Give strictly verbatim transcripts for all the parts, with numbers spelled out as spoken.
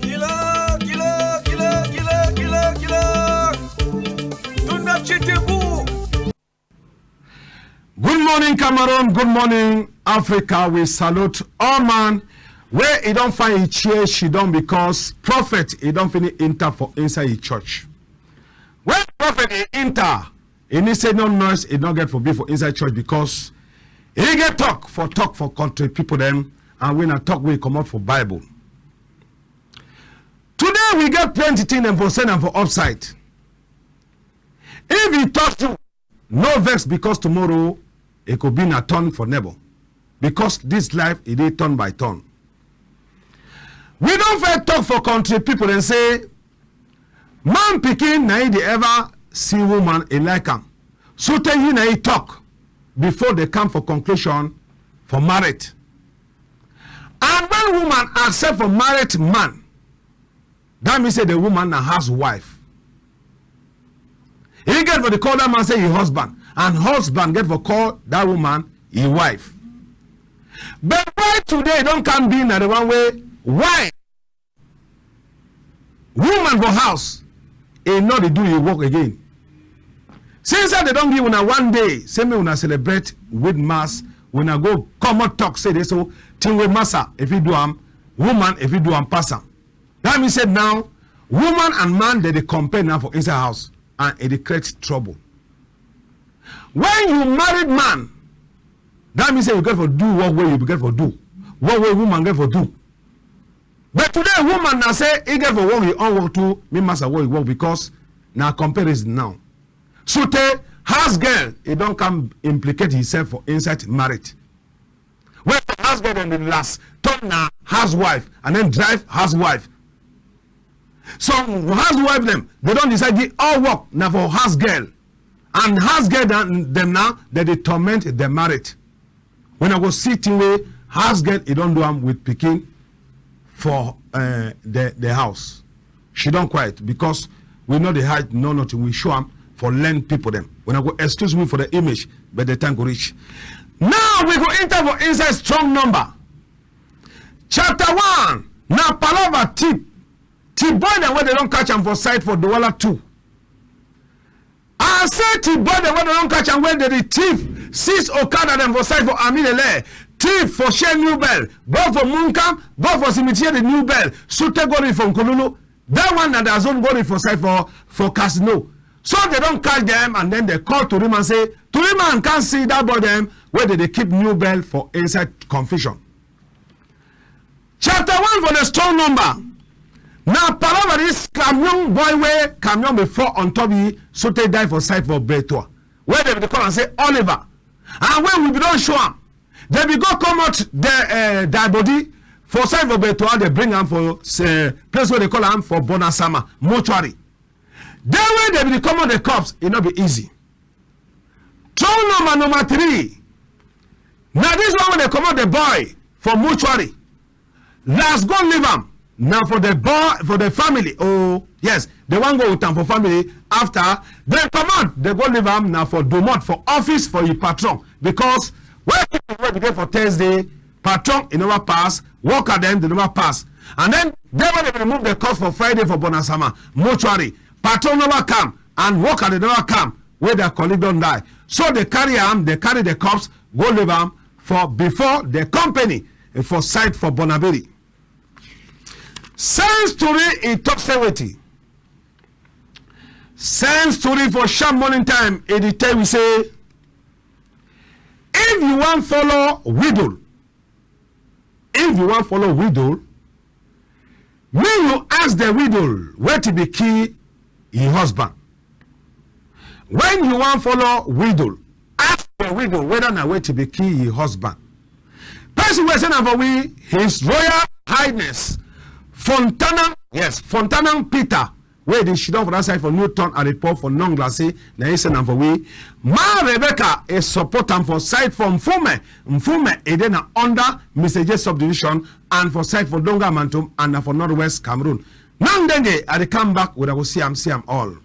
Kilo, kilo, kilo, kilo, kilo, kilo. Tunda Chitibu. Good morning, Cameroon. Good morning, Africa. We salute all man wey e don find e chair, she don, because prophet e don finish enter for inside e church. When prophet e enter, e mean say no noise e no get for be for inside church, because e get talk for talk for country people dem, and we na talk wey comot for Bible. Today we get plenty thing dem for send am for upside. If e touch you, no vex, because tomorrow e go be na turn for neighbor, because this life e dey turn by turn. We don first talk for country people dem say man pikin na e dey ever see woman e like am, so tey yi na e talk before dey come for conclusion for married. And when woman accept for married man, that mean say the woman na housewife. E get for the call that man say e husband, and husband get for call that woman e wife. But why today e don come be na the one wey why woman for house e no dey do e work again? Since that dey don give una one day, say make una celebrate with mass, una go comot talk say dey so thing wey massa e fit do am, woman e fit do am pass am. That mean say now woman and man dem dey compare now for inside house, and e dey create trouble. When you married man, that mean say you get for do work wey you get for do, work wey woman get for do. But today woman na say e get for work e own work too, me massa work e work, because na comparison now. So tey house girl e don come implicate himself for inside married. Wey house girl dem dey last turn na housewife and then drive housewife. Some housewife dem dey don decide give all work na for house girl, and house girl dem now dem dey torment dem married. When I go see thing wey house girl e don do am with pikin for uh, the the house. She don quiet because we no dey hide no nothing, we show am for learn people dem. When I go excuse me for the image, but the time go reach. Now we go enter for inside strong number. Chapter one na palava tip. Tip boy dem wey dey don catch am for side for Douala two. I say tip boy dem wey dey don catch am wey dey dey thief six okada dem for side for Amilele, thief for share New Bell, go for Munkam, go for cimetière de New Bell, sotey go reach for Nkululu. That one na their zone go reach for side for for casino. So dey don catch dem and then dey call tori man say tori man come see that boy dem wey dey dey keep New Bell for inside confusion. Chapter one for the strong number. Na palava this camion boy wey camion be fall on top yi sotey die for side for Bertoua. Wey dem dey call am say Oliver. And when we be don show am, dem be go comot the uh, die body for side for Bertoua, dey bring am for uh, place wey dey call am for Bonasama mortuary. Day wey dem be dey comot the corpse, e no be easy. Strong number number three. Na this one wey dey comot the boy for mortuary. Last go leave am na for the boy for the family. Oh yes, dey wan go with am for family. After dem comot, dey go leave am na for domot for office for yi patron, because when people wey be dey for Thursday, patron e never pass, worker dem dey never pass, and then dey wey dey remove the corpse for Friday for Bonasama mortuary, patron never come and worker dey never come. Wey their colleague don die. So dey carry am, dey carry the corpse go leave am for before the company eh, for side for Bonaberi. Science tori e talk say wetin? Science tori for sharp morning time e dey tell we say if you wan follow widow, if you wan follow widow, make you ask the widow wetin be kill yi husband. When you wan follow widow, ask the widow, whether na wetin be kill yi husband. Person wey say na for we, His Royal Highness Fontana, yes, Fontana Peter, wey dey sidon for that side for Newton and report for Nongla say na yi send am for we. Ma Rebecca e support am for side for Mfume. Mfume e dey na under Mister J subdivision and for side for Donga Mantung and na for northwest Cameroon. Now Ndenge, I dey come back, wuna go see am, see am all.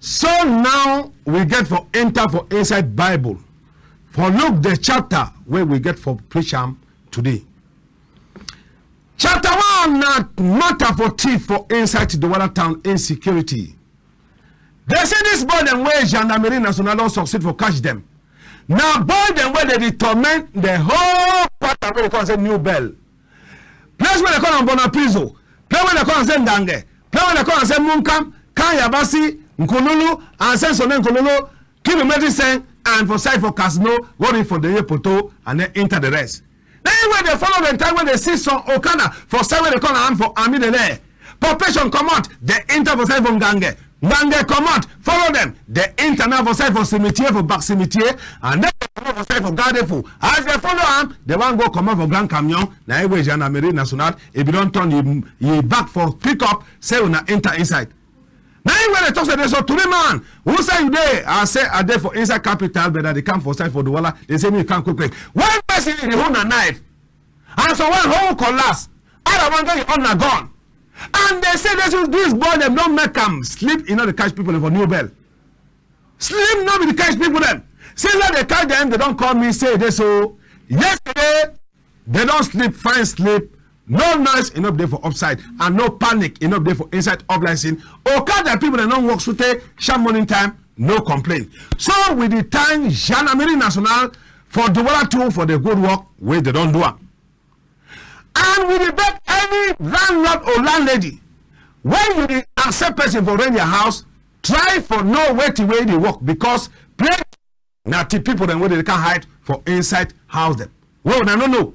So now we get for enter for inside Bible, for look the chapter wey we get for preach am today. Chapter one na matter for thief for inside Douala town, insecurity. Dey say this boy dem wey Gendarmerie Nationale don succeed for catch dem. Na boy dem wey dey dey torment the whole quarter wey dey call am say New Bell. Place wey dey call am Bonapriso, place wey dey call am say Ngange, place wey dey call am say Munkam, Kan Yabasi, Nkululu, and Sensone Nkululu, Kilometre Sen, and for side for Casino, go reach for Deye Poto, and then enter the rest. Na yi wey dey follow dem time wey dey see some okada for side wey dey call am for Ami Dele. Population comot, dey enter for side for Ngange. Ngange comot, follow dem, dey enter now for side for cimetière, for back cimetière, and then dey comot for side for Garde-à-Vous. As dey follow am, dey wan go comot for Grand Camion. Na yi wey Gendarmerie Nationale, e be don turn yi, yi back for pick up, say wuna enter inside. Na yi wey dey talk say dey so, three man, who say you dey? I say I dey for inside capital, but I dey come for side for Douala. Dey say me come quick quick. One person dey hold na knife. And so one whole collapse. Other one get yi own na gun. And dey say this, this boy dem don make am sleep, e no dey catch people dem for New Bell. Sleep no be the catch people dem. Since I dey catch dem, dey don call me say dey so. Yesterday, dey don sleep, fine sleep. No noise, e no be dey for upside, and no panic, e no be dey for inside uprising. Okada people dem don work sotey sharp morning time, no complain. So we dey thank Gendarmerie Nationale for Douala too for the good work wey dey don do am. And we dey beg any landlord or landlady, when you dey accept person for rent your house, try for know wetin wey dey work, because plenty na thief people dem wey dey come hide for inside house dem. Wey wuna no know.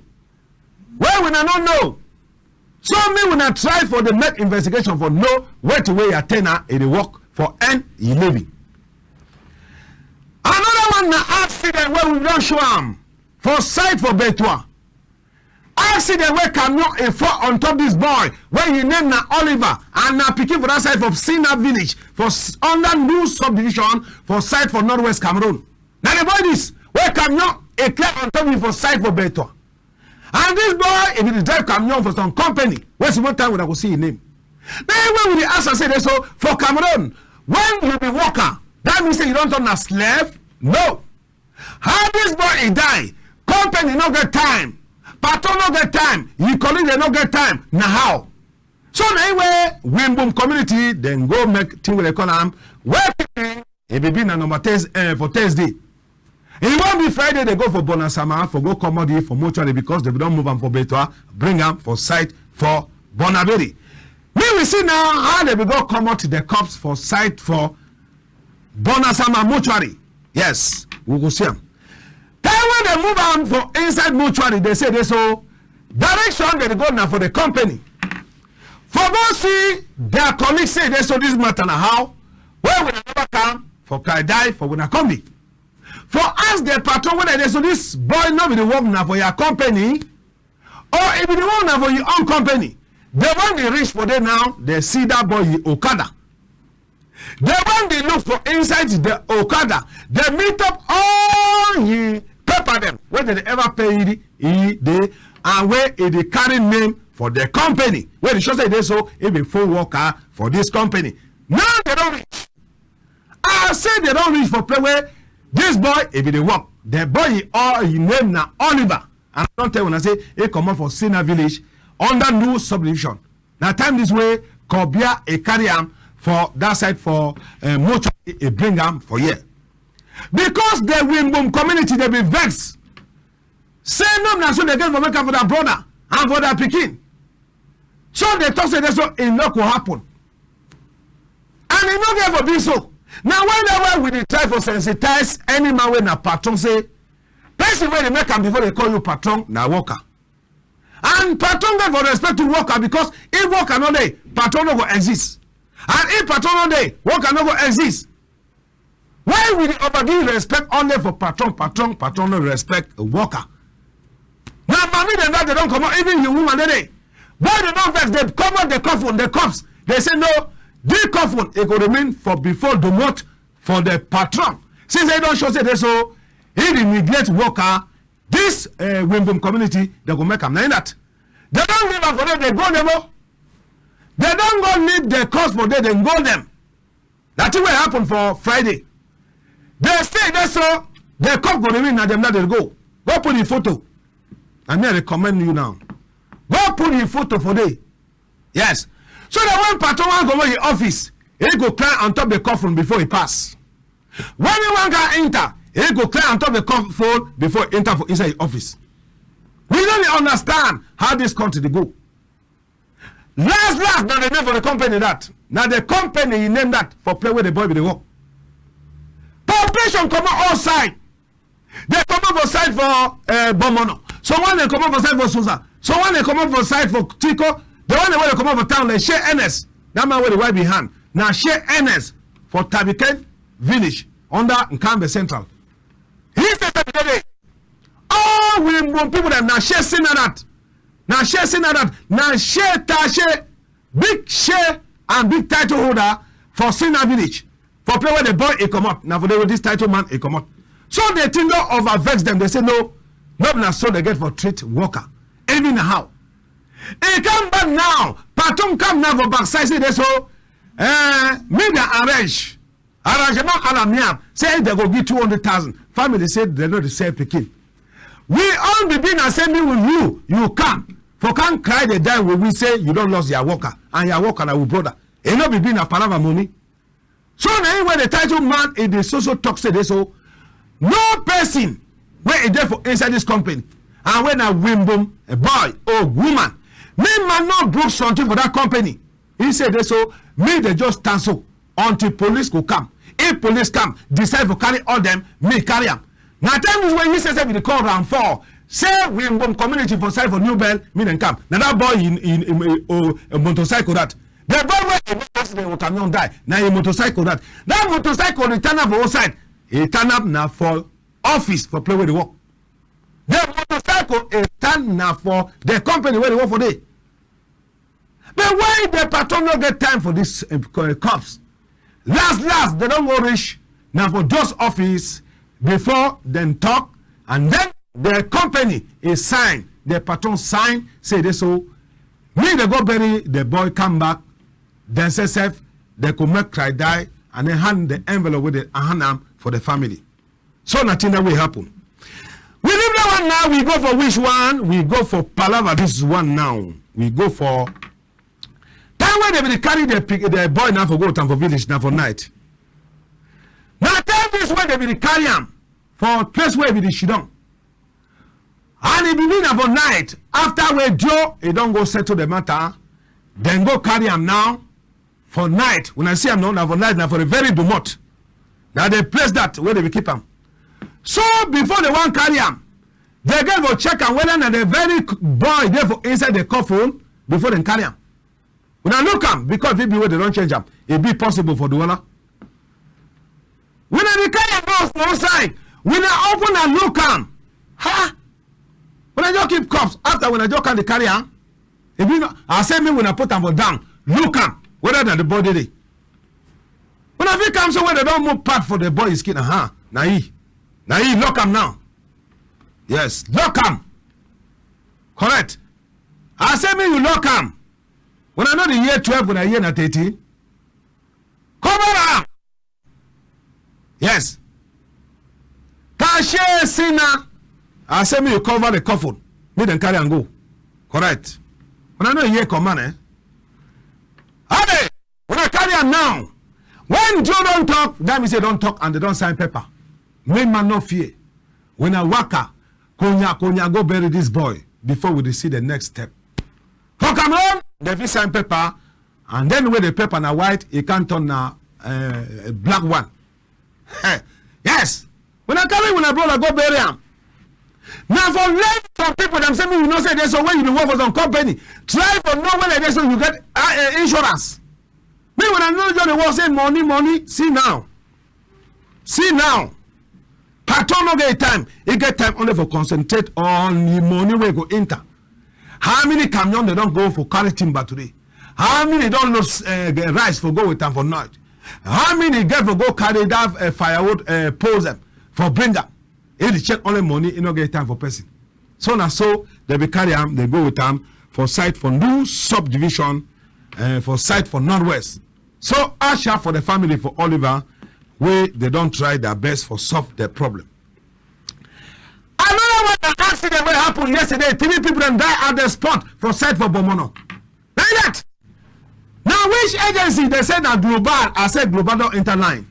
Wey wuna no know. So make wuna try for dey make investigation for know wetin wey your tenant e dey work for earn yi living. Another one na accident wey we don show am for side for Bertoua. Accident wey camion e fall on top this boy wey yi name na Oliver and na pikin for that side for Sina village for s-, under New subdivision for side for northwest Cameroon. Na the boy this wey camion e clear on top yi for side for Bertoua. And this boy e be dey drive camion for some company wey small time wuna go see yi name. Na yi wey we dey ask am say dey so, for Cameroon, when you be worker, that mean say you don turn na slave? No. How this boy e die? Company no get time. Patron no get time. Yi colleague dem no get time. Na how? So na yi wey Wimbum community dem go make thing wey dey call am, wey e be be na number Thurs-, eh, for Thursday. E wan be Friday, dey go for Bonasama for go comot yi for mortuary because dey be don move am for Bertoua, bring am for side for Bonaberi. Me We see now how dem be go comot the corpse for site for Bonasama mortuary. Yes, we go see am. Time wey dem move am for inside mortuary, dem say dey so direction dem dey go na for the company. For go see their colleague say dey so this matter na how, wey we never come for cry die for wuna combi. For ask the patron whether dey so this boy no be the work na for your company, or e be the one na for your own company. The one dey reach for there now, dem see that boy yi okada. The one dey look for inside the okada, dem meet up all yi paper dem wey dem dey ever pay yi, yi dey, and wey e dey carry name for the company, wey dey show say dey so e be full worker for this company. Now dem don reach. I say dem don reach for place wey this boy e be dey work. The boy yi, all yi name na Oliver. And I don tell wuna say e comot for Sina village under new subdivision. Na time this wey Kobia e carry am for that side for, eh, mortuary, e bring am for here. Because the Wimbum community dem be vex. Say no, na so dem get for make am for their brother and for their pikin. So dem talk say dey so e no go happen. And e no get for be so. Na why that why we dey try for sensitize any man wey na patron say person wey dey make am before dem call you patron na worker. And patron get for respect to worker because if worker no dey, patron no go exist. And if patron no dey, worker no go exist. Why we dey over give respect only for patron, patron, patron no respect worker? Na mami dem that dem don comot, even yi woman dey dey. Boy dem don vex, dem comot the coffin, the corpse. Dem say no, the coffin e go remain for before domot for the patron. Since e don show say dey so e dey neglect worker, this, eh, Wimbum community dem go make am. Na yi that. Dem don leave am for there, dem go dem o. Dem don go leave the corpse for there, dem go dem. That thing wey happen for Friday. Dem say dey so the corpse go remain, na dem that dey go. Go put the photo. Na me I dey commend you now. Go put the photo for there. Yes. So that when patron wan comot yi office, e go climb on top the coffin before e pass. When e wan come enter, e go climb on top the coffin before e enter for inside yi office. We no dey understand how this country dey go. Last last, na the name for the company that. Na the company yi name that for place wey the boy be dey work. Population comot all side. Dem comot for side for, eh, Bomono. Some one dem comot for side for Susa. Some one dem comot for side for Tiko. The one dem wey dem comot for town like Shey Ernest. That man wey dey wipe yi hand. Na Shey Ernest for Tabiken village under Nkambe Central. He say say today all Wimbum people dem na Shey Sina that. Na Shey Sina that. Na Shey Tashe. Big share and big title holder for Sina village, for place wey the boy e comot, na for there wey this title man e comot. So the thing don over vex dem. Dem say no, no be na so dem get for treat worker. Even how e come back now, patron come now for backside say dey so, eh, me dey arrange. Arrangement à l'amiable say dem go give two hundred thousand. Family say dem no dey sell pikin. We all be been and say me with you, you come for come cry the die with we say you don lost your worker and your worker na we brother. E no be been na palava money. So na him wey the title man e dey so so talk say dey so no person wey e dey for inside this company and wey na Wimbum, a boy or woman, me man no broke something for that company. He say dey so me dey just stand so until police go come. If police come, decide for carry all dem, me carry am. Na time this wey he say say we dey call round four, say Wimbum community for side for New Bell, me dem come. Na that boy in, in, in, in, oh, a motorcycle that. The boy wey e make accident with camion die, na him motorcycle that. That motorcycle dey turn up for outside. E turn up na for office for place wey dey work. The motorcycle e turn na for the company wey dey work for there. But why the patron no get time for this, uh, co- cops? Last last, dem don go reach na for Joe's office before dem talk, and then the company e sign, the patron sign, say dey so, me dey go bury the boy, come back, dem say sef, dem go make cry die, and then hand the envelope wey dem hand am for the family. So na thing that wey happen. We leave that one now. We go for which one? We go for palava. This one now. We go for time wey dem be dey carry the pick the boy now for go town for village now for night. Na time this wey dem be dey carry am for place wey e be dey shidon. And e be mean na for night, after wey Joe e don go settle the matter, Dem go carry am now for night. Una see am now, na for night, na for the very domot. Na the place that wey dem be keep am. So before dem wan carry am, dem get for check am whether na the very c-, boy dey for inside the coffin before dem carry am. Una look am, because e fit be wey dem don change am. E be possible for Douala. When I dey carry am go for outside, when I open and look am, ha! When I just keep cups, after when I just come dey carry am, e be no, I say make una put am for down, look am, whether na the body dey. When I fit come so when dem don move part for the boy skin, aha, na e, na e lock am now. Yes, lock am. Correct. I say make you lock am. When I know the year twelve, when I hear na thirteen, cover am. Yes. Kashe Sina. I say make you cover the coffin. Make dem carry am go. Correct. When I know you hear command, eh? Ade, when I carry am now, when Joe don talk, that mean say don talk and dem don sign paper. Make man no fear. When I waka, konya konya go bury this boy before we dey see the next step. For Cameroon, dem fit sign paper, and then when the paper na white, e can turn na, eh, black one. Yes. When I carry una brother go bury am, na for learn from people dem say me you know say dey so when you dey work for some company, try for know whether dey so you get, uh, uh, insurance. Me when I know just dey work say money, money. See now, see now, patron no get time. He get time only for concentrate on the money wey go enter. How many camion dem don go for carry timber today? How many don load, eh, the rice for go with am for night? How many get for go carry that, eh, firewood, eh, poles dem for bring am? He dey check only money, he no get time for person. So na so dem be carry am, dem go with am for side for new subdivision, eh, for side for Northwest. So asha for the family for Oliver, wey dem don try their best for solve the problem. Another one na accident wey happen yesterday. Three people dem die at the spot for side for Bomono. Like that. Now which agency? Dem say na Global. I say Global don enter line.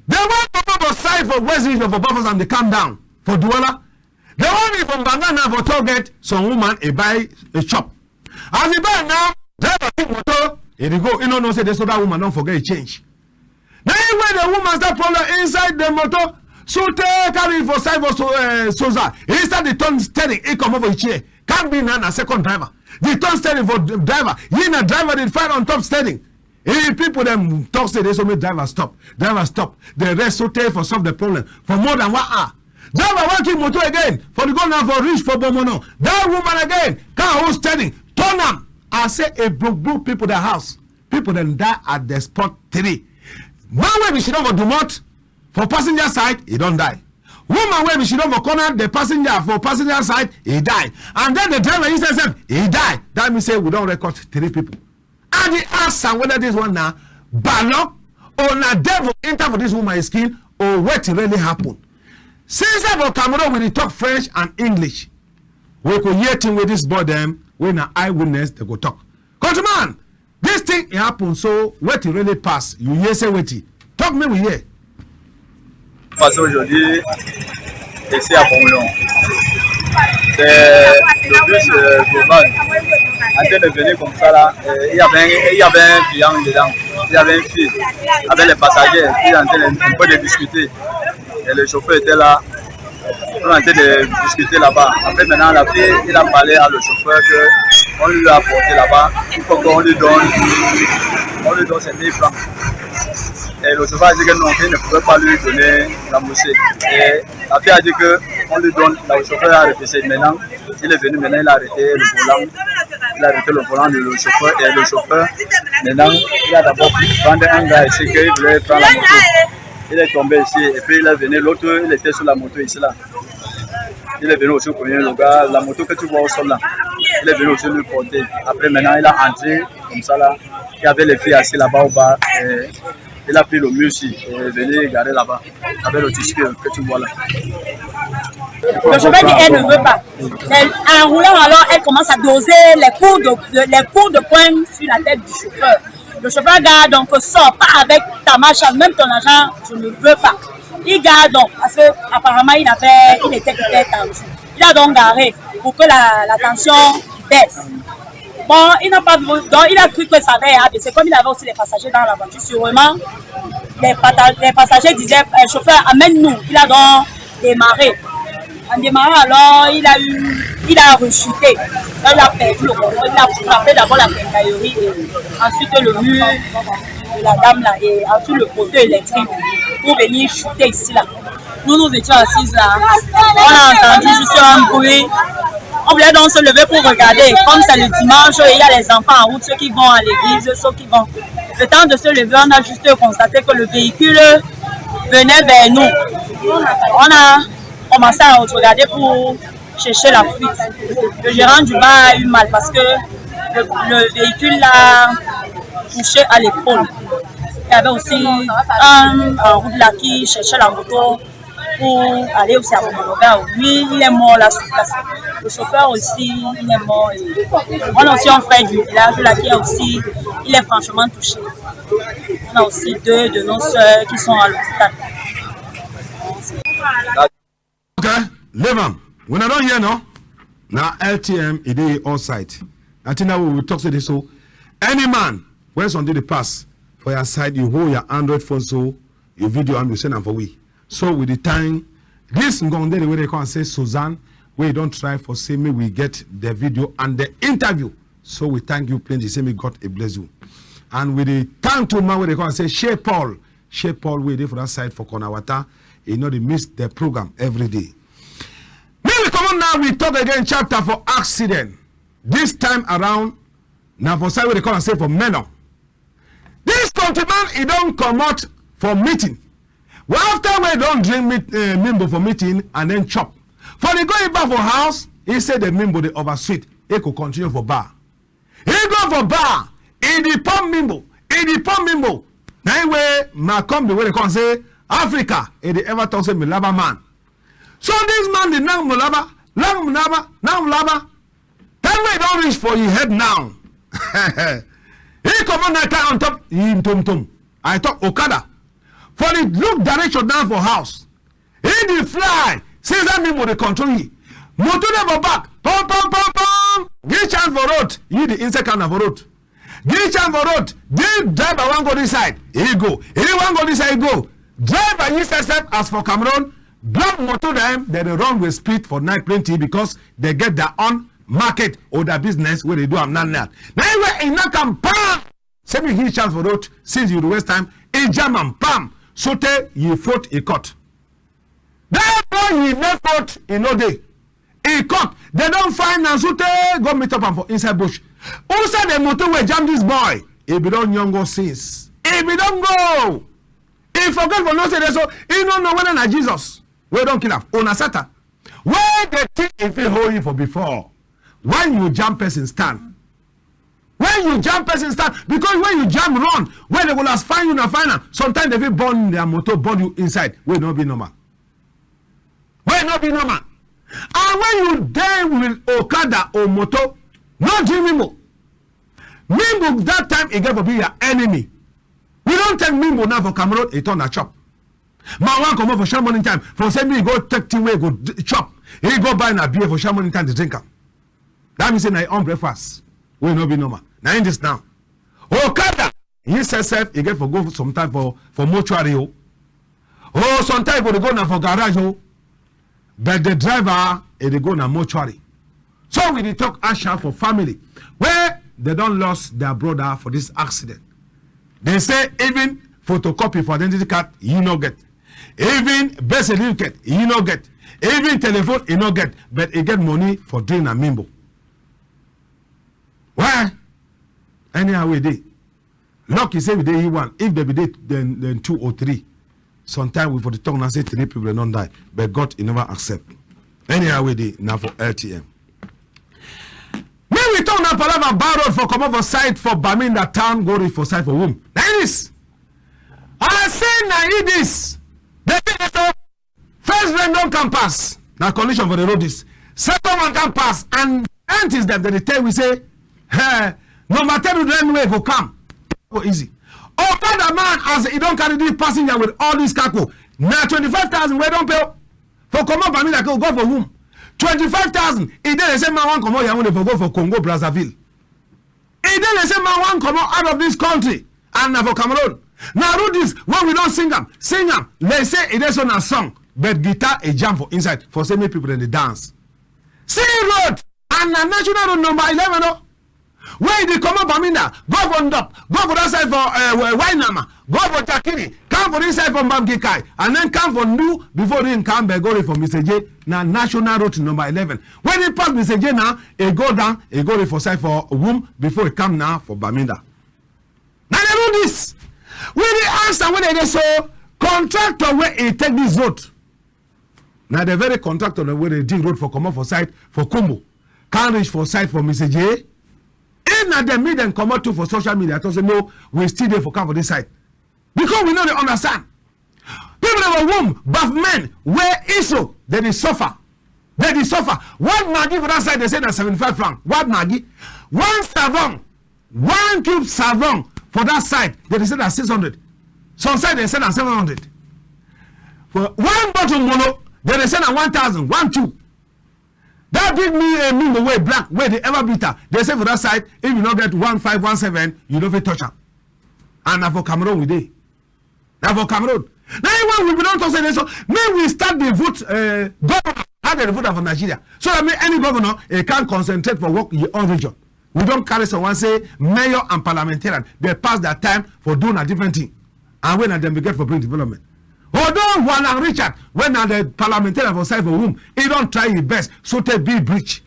The one for side for West Region for Bafas and dey come down for Douala. The one for Mbanga now for toll gate, some woman e buy a chop. As e buy now, driver pick motor, e dey go. E no know say dey so that woman don forget e change. Na him wey the woman start problem inside the motor. So take carry for side for so, eh, Soza. He start dey turn steering. He comot for him chair. Can't be na na second driver. Dey turn steering for the driver. He na driver dey fight on top steering. If people dem talk say dey so make driver stop, driver stop. The rest so tey for solve the problem for more than one hour. Driver wan kill motor again for the go now for reach for Bomono. That woman again come hold steering, turn am. I say e broke broke people their house. People dem die at the spot three. Man wey be sidon for domot for passenger side, e don die. Woman wey be sidon for corner the passenger for passenger side, e die. And then the driver himself sef, e die. That mean say we don record three people. I dey ask am whether this one na ballon or na devil enter for this woman skin or wetin really happen. Since that for Cameroon we dey talk French and English, we go hear thing wey this boy dem wey na eyewitness dem go talk. Countryman, this thing e happen, so wetin really pass? You hear say wetin? Talk make we hear. Passé aujourd'hui ici à Bomono. C'est le bus, euh, Global en train de venir comme ça là. Euh, il y avait un, il y avait un client dedans. Il y avait une fille avec les passagers. Ils étaient en train de, un peu de discuter. Et le chauffeur était là. On est en train de discuter là-bas. Après, maintenant, la fille, il a parlé à le chauffeur que on lui a apporté là-bas. Il faut qu'on lui donne, on lui donne ses mille francs. Et le chauffeur a dit que non, qu'il ne pouvait pas lui donner la moussée. Et la fille a dit que on lui donne, le chauffeur a refusé. Maintenant, il est venu, maintenant, il a arrêté le volant. Il a arrêté le volant de le chauffeur. Et le chauffeur, maintenant, il a d'abord pris, prendre un gars ici qu'il voulait prendre la moto. Il est tombé ici et puis il est venu. L'autre, il était sur la moto ici là. Il est venu aussi cogner le gars. La moto que tu vois au sol là, il est venu aussi lui porter. Après, maintenant, il a entré comme ça là. Il y avait les filles assises là-bas au bas. Et il a pris le mur ici et est venu garer là-bas avec le tissu que tu vois là. Le chauffeur dit elle ne veut pas. Mais en roulant alors, elle commence à doser les coups de, de- les coups de poing sur la tête du chauffeur. Le chauffeur gare donc sort, pas avec ta marche, même ton argent, je ne veux pas. Il gare donc, parce que apparemment il avait, il était peut-être tendu. Il a donc garé pour que la, la tension baisse. Bon, il n'a pas voulu, donc il a cru que ça avait A V C, comme il avait aussi les passagers dans la voiture, sûrement. Les pata-, les passagers disaient, euh, chauffeur, amène-nous. Il a donc démarré. En démarrant, alors, il a eu, il a rechuté. Il a perdu le contrôle, il a frappé d'abord la quincaillerie et ensuite le mur de la dame là et ensuite le poteau électrique pour venir chuter ici là. Nous, nous étions assises là. On a entendu juste un bruit. On voulait donc se lever pour regarder. Comme c'est le dimanche, il y a les enfants en route, ceux qui vont à l'église, ceux qui vont. Le temps de se lever, on a juste constaté que le véhicule venait vers nous. On a commencé à regarder pour chercher la fuite. Le gérant du bar a eu mal parce que le, le véhicule l'a touché à l'épaule. Il y avait aussi un en route là qui cherchait la moto pour aller aussi à Komologa. Lui, il est mort là sur place. Le chauffeur aussi, il est mort. Et on a aussi un frère du village là qui est aussi, il est franchement touché. On a aussi deux de nos sœurs qui sont à l'hôpital. Okay, leave am. Wuna don hear, no? Na L T M, e dey all side. Until now, we will talk say this, so any man, when something dey pass for your side, you hold your Android phone, so you video am, you send am for we. So we dey thank this ngong dey wey dey come and say Suzanne, wey don try for say make we get the video and the interview. So we thank you plenty. Say may God e bless you. And we dey thank two man wey dey come and say Shey Paul. Shey Paul wey dey for that side for Corner Water. E no dey miss the program every day. Make we comot now, we talk again chapter for accident. This time around, na for side wey dey come and say for Menor. This countryman, e don comot for meeting. Well, after wey e don drink meat, eh, mimbo for meeting and then chop. For the going back for house, e say the mimbo dey oversweet. E go continue for bar. E go for bar, e dey pump mimbo, e dey pump mimbo. Na him wey Malcolm dey wey dey come say Africa, e dey ever talk say Malaba man. So this man dey knack Malaba, knack Malaba, knack Malaba. Time wey e don reach for yi head now, e comot na tie on top yi ntom ntom. I talk okada. For the look direction now for house, e dey fly. Since that mimbo dey control yi. Motor dey for back. Pom, pom, pom, pom. Give chance for road. Yi the inside corner for road. Give chance for road. The driver wan go this side, e go. E wan go this side, e go. Driver yi sef sef as for Cameroon, black motor dem, dem dey run with speed for night plenty because dem get their own market or their business wey dey do am now now. Na him wey e knack am pam. Say make e give chance for road since you dey waste time. E jam am pam. Sotey yi foot e cut. That boy yi left foot e no dey. E cut. Dem don find am sotey go meet up am for inside bush. Who send the motor wey jam this boy? E be don yongo since. E be don go. E forget for know say dey so. E no know whether na Jesus wey don kill am or na Satan. Wey the thing e fit hold yi for before. When you jam person stand, When you jam person stand, because when you jam run, when dem go last find you na find am. Sometimes dem fit burn their motor, burn you inside. Wey no be normal. Wey no be normal. And when you dey with okada or motor, no drink mimbo. Mimbo that time e get for be your enemy. We don take mimbo now for Cameroon, e turn na chop. Man wan comot for sharp morning time for say me go take thing wey go d-, chop. E go buy na beer for sharp morning time dey drink am. That mean say na yi own breakfast wey no be normal. Na him this now. Okada, yi sef sef, e get for go sometime for, for mortuary o. Or sometime e go dey go na for garage o. But the driver, e dey go na mortuary. So we dey talk asha for family wey dem don lost their brother for this accident. Dem say even photocopy for identity card, yi no get. Even birth certificate, yi no get. Even telephone, e no get. But e get money for drink na mimbo. Why? Anyhow wey e dey. Lucky say we dey yi one. If dem be dey then, then two or three, sometime we for the talk now say three people dem don die. But God, e never accept. Anyhow wey e dey, na for L T M. Make we talk na palava bad road for comot for side for Bamenda town, go reach for side for Wum. Na yi this. I say na yi this. The thing is so, first rain don come pass. Na condition for the road this. Second one come pass and scientists dem dey tell we say, hey, number ten rain wey go come. Go easy. Okada man, as e don carry this passenger with all this cargo, na twenty-five thousand wey don pay. For comot Bamenda go, go for Wum. Twenty-five thousand. E dey the same man wan comot Yaoundé for go for Congo Brazzaville. E dey like say man wan comot out of this country, and na for Cameroon. Na Rudis wey we don sing am, sing am. Like say e dey so na song, but guitar e jam for inside for say make people dem dey dance. See road, and na national road number eleven o. Wey e dey comot Bamenda, go for Ndop, go for that side for uh, Wainama, go for Jakini, come for this side for Mbamgikai, and then come for Ndu before e come back go reach for Misaje. Na national road number eleven. When e pass Misaje now, e go down, e go reach for side for Wum before e come now for Bamenda. Na dey do this. We dey ask am when e dey so, contractor wey e take this road. Na the very contractor dem wey dey dig road for comot for side for Kumbo, come reach for side for Misaje. If na dem make dem comot too for social media, talk say no, we still dey for come for this side. Because we no dey understand. People dem for Wum, but men wey e so, dem dey suffer. Dem dey suffer. One Maggi for that side, dem say na seventy-five francs. One Maggi. One savon, one cube savon for that side, dem dey say na six hundred. Some side dem say na seven hundred. For one bottle molo, dem dey say na one thousand, one two. That big mi-, eh, mingo wey black, wey dey ever bitter, dem say for that side, if you no get one five, one seven, you no fit touch am. And na for Cameroon we dey. Na for Cameroon. Na why we be don talk say dey so, make we start dey vote, eh, governor, how dem dey vote am for Nigeria. So that make any governor, eh, can concentrate for work e own region. We don carry some one say mayor and parliamentarian, dem pass their time for do na different thing. And wey na dem be get for bring development. Although Walang Richard, wey na the parliamentarian for side for Wum, e don try e best, so take build bridge.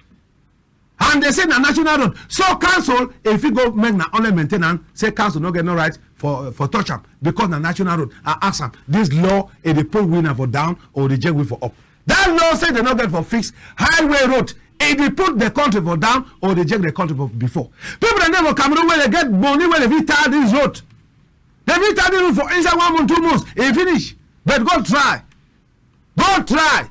And dem say na national road. So council, if e go make na only maintenance, say council no get no right for, for touch am because na national road. I ask am, this law, e dey put we na for down or dey check we for up? That law say dem no get for fix highway road. E dey put the country for down or dey check the country for before? People dem dey for Cameroon wey dey get money wey dey fit tar this road. Dey fit tar this road for inside one month, two months, e finish. But go try. Go try.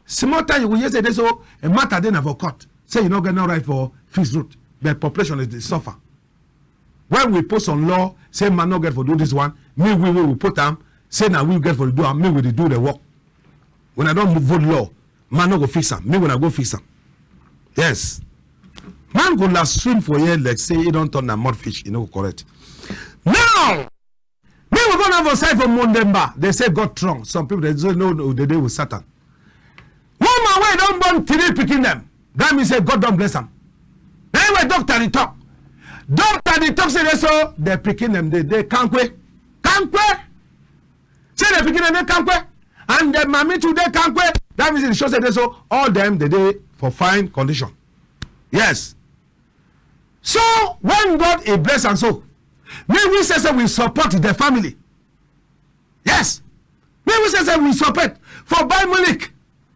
Small time you go hear say dey so a matter dey na for court. Say you no get no right for fix road. But population is dey suffer. When we put some law, say man no get for do this one, me we, we will put am, say na we get for do am, me we dey do the work. When I don vote law, man no go fix am, me when I go fix am. Yes. Man go last swim for here like say e don turn na mud fish, e no go correct. Now, me we go now for side for Mondemba, dem say God strong. Some people dem say no, no, dem dey with Satan. Woman wey don born three pikin dem, that mean say God don bless am. Na him wey doctor dey talk. Doctor dey talk say dey so the pikin dem dey dey kampe. Kampe. Say the pikin dem dey kampe. And the mami too dey kampe. That mean say e show say dey so all dem dey dey for fine condition. Yes. So when God e bless am so, make we say say we support the family. Yes. Make we say say we support for buy milk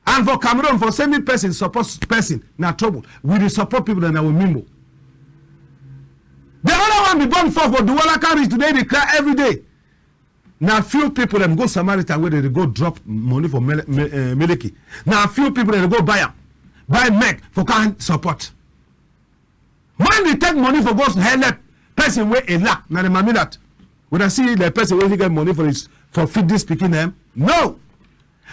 and for Cameroon for say make person support person na trouble. We dey support people and our mimbo. The other one be born for for Douala come reach today dey cry every day. Na few people dem go Samaritan wey dey dey go drop money for mele-, me-, eh, miliki. Na few people dem dey go buy am, buy milk for come support. Man dey take money for go help person wey e lack. Na the mami that. When I see the person wey fit get money for his, for feed this pikin dem, no.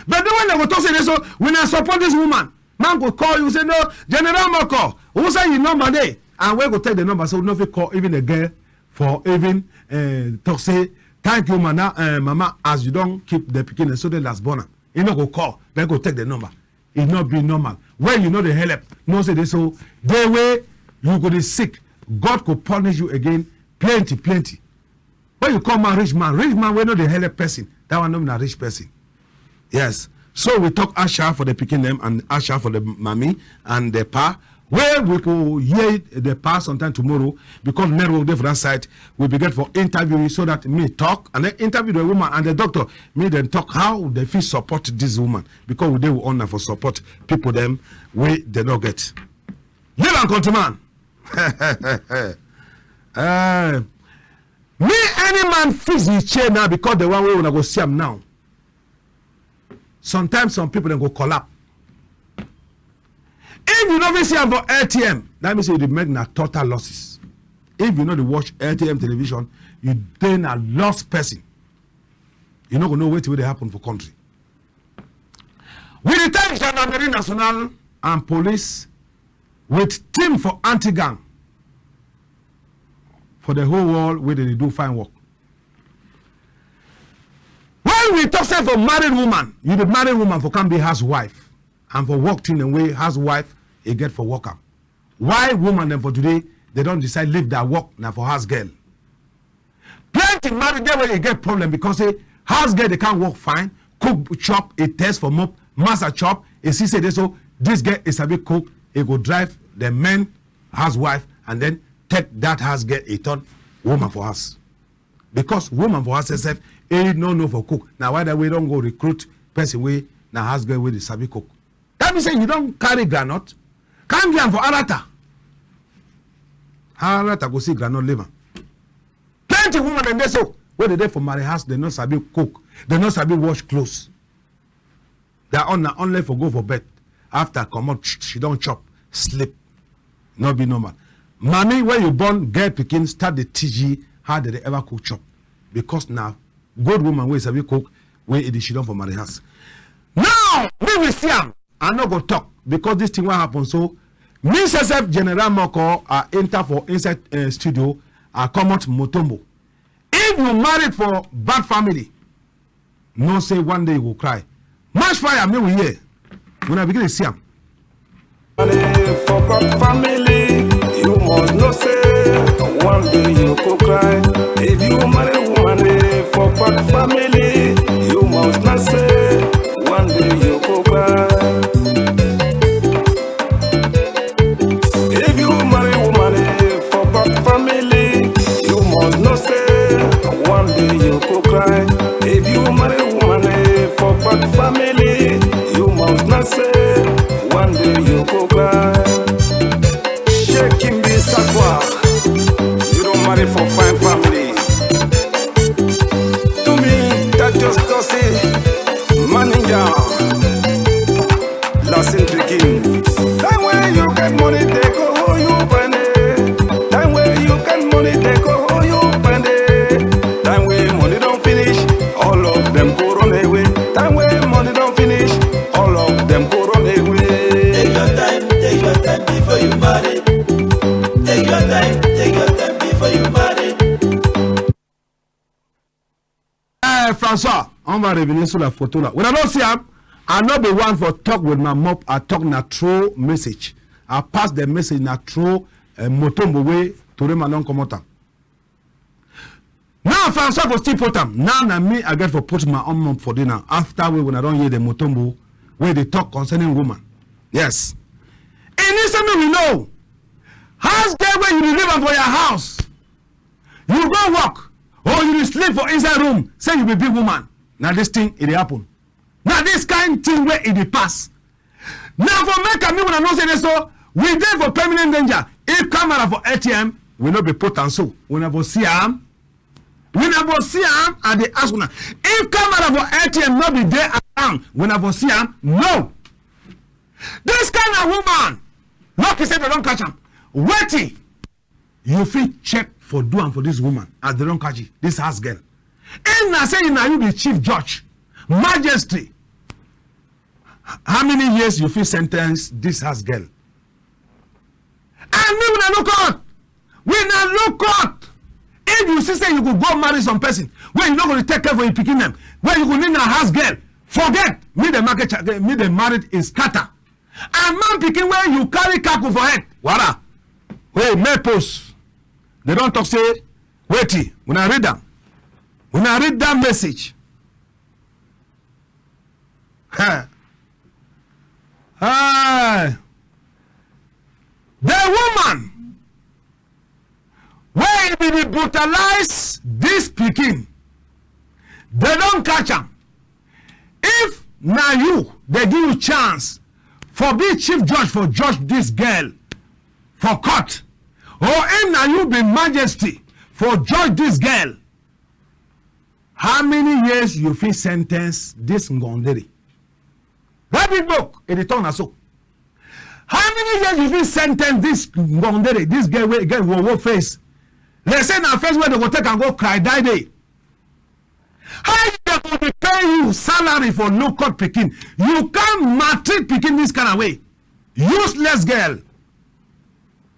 But the one dem go talk say dey so, when I support this woman, man go call you say no, General Moko, who say your number dey? And wey go take the number, so no fit call even the girl for even, eh, talk say thank you, mana, eh, mama, as you don keep the pikin, so the last born am. E no go call, then go take the number. E no be normal. When you no dey help, no say dey so, the way you go dey sick, God go punish you again, plenty, plenty. When you call man rich man, rich man wey no dey help person, that one no be na rich person. Yes. So we talk Asha for the pikin dem and Asha for the mami and the pa. Wey we go hear the pa sometime tomorrow because network dey for that side. We be get for interview so that me talk and then interview the woman and the doctor. Me then talk how they fit support this woman because we dey we honor for support people dem wey they no get. Leave am, countryman. Eh, me, any man fix the chair now because the one wey una go see am now. Sometimes some people dem go collapse. If you no fit see am for L T M, that means say you dey make na total losses. If you no dey watch L T M television, you dey na lost person. You no go know wetin wey dey happen for country. We dey thank Gendarmerie Nationale and police with team for anti-gang. for the whole world wey dey dey do fine work. When we talk say for married woman, you be married woman for come be housewife and for work thing dem wey housewife e get for work am. Why woman dem for today dey don decide leave their work na for house girl? Plenty married girl wey dey get problem because say house girl dey come work fine, cook chop, e test for mop, master chop, e see say dey so this girl e sabi cook, e go drive the men housewife and then take that house girl e turn woman for house. Because woman for house herself e no know for cook. Na why that wey don go recruit person wey na house girl wey dey sabi cook. That mean say you don carry groundnut, come give am for Arata. Arata go see groundnut leave am. Plenty woman dem dey so wey dey dey for marry house, dem no sabi cook, dem no sabi wash clothes. Their own na only for go for bed. After comot, sh- she don chop, sleep. No be normal. Mami, when you born girl pikin, start dey teach yi how dem dey ever cook chop. Because na good woman wey sabi cook, wey e dey she don for marry house. Now, me we see am. I no go talk because this thing wey happen so, me sef sef General Moko, I enter for inside uh, studio, I comot Mutombo. If you married for bad family, know say one day you go cry. Match fire, make we hear. When I begin to see am. Money for bad family, you must know say one day you go cry. If you marry woman eh, for bad family, you must know say one day you go cry. If you marry woman eh, for bad family, you must know say one day you go cry. If you marry woman eh, for bad family, you must know say one day you go cry. Shey Kimbi Sakwa, you don marry for fine family. To me, that just does it. Maninja, Lasin pikin. Time wey you get money, dey go hold you pande. Time wey you get money, dey go hold you pande. Time wey money don finish, all of dem go run away. Time wey money don finish, all of dem go run away. Take your time, take your time before you marry. Take your time, take your time before you marry. Eh, Francois, on va revenir sur la photo là. When I don't see am, I no be one for talk with my mop. I talk na true message. I pass the message na true uh, Mutombo wey Torema don comot am. Now Francois go still put am. Now na me I get for put my own mop for dinner. After we when I don hear the Mutombo wey dey talk concerning woman. Yes. And this something we know. House girl wey you dey live am for your house. You go work or you dey sleep for inside room, say you be big woman. Na this thing e dey happen. Na this kind thing wey e dey pass. Na for make am make una know say dey so we dey for permanent danger. If camera for A T M, we no be put am so. Una for see am. Una for see am, I dey ask una. If camera for A T M no be dey around, una for see am. No. This kind of woman, lucky say dem don catch am. Wetin? You fit check for do am for this woman as dem don catch you, this house girl. If na say na you be chief judge, magistrate, how many years you fit sentence this house girl? And me una look out, we na look out. If you see say you go go marry some person wey you no go dey take care for your pikin dem, wey you go need na house girl, forget me the market cha- me the married is scatter. And man pikin wey you carry kaku for head, wara. Wey make post. Dem don talk say, wetin? Una read am. Una read that message. Huh. Hey. The woman wey e be dey brutalize this pikin, dem don catch am. If na you, dem give you chance for be chief judge for judge this girl for court, or if na you be majesty for judge this girl, how many years you fit sentence this ngondere? That big book, e dey talk na so. How many years you fit sentence this ngondere, this girl wey get wowo face? Like say na face wey dem go take am go cry die day. How you dey go dey pay you salary for low court pikin? You come maltreat pikin this kind of way. Useless girl.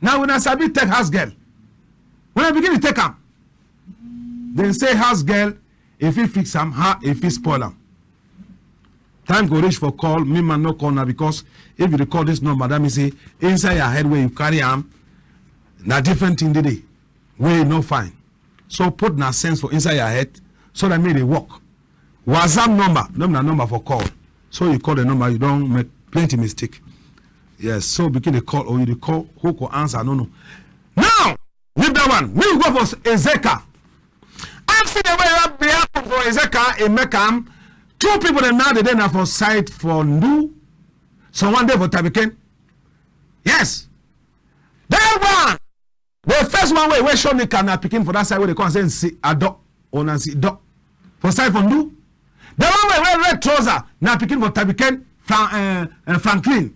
Now una sabi take house girl. When I begin to take am, dem say house girl, if he fix am, her, if he spoil am. Time go reach for call, me man no call now because if you dey call this number, that mean say inside your head where you carry am, na different thing dey dey, wey no fine. So put na sense for inside your head so that me dey work. WhatsApp number, no be na number for call. So you call the number, you don make plenty mistake. Yes, so begin dey call or you dey call, who go answer, no know. Now, leave that one. Me we go for Ezeka. Accident wey be happen for Ezeka, e make am two people dem now dey dey na for side for Ndu. Someone dey for Tabiken. Yes. That one. The first one wey, wey show me car na pikin for that side wey dey come say Nsi Ado. Or na Nsi Do. For side for Ndu. The one wey wear red trouser na pikin for Tabiken, Fran-, eh, eh, Franklin.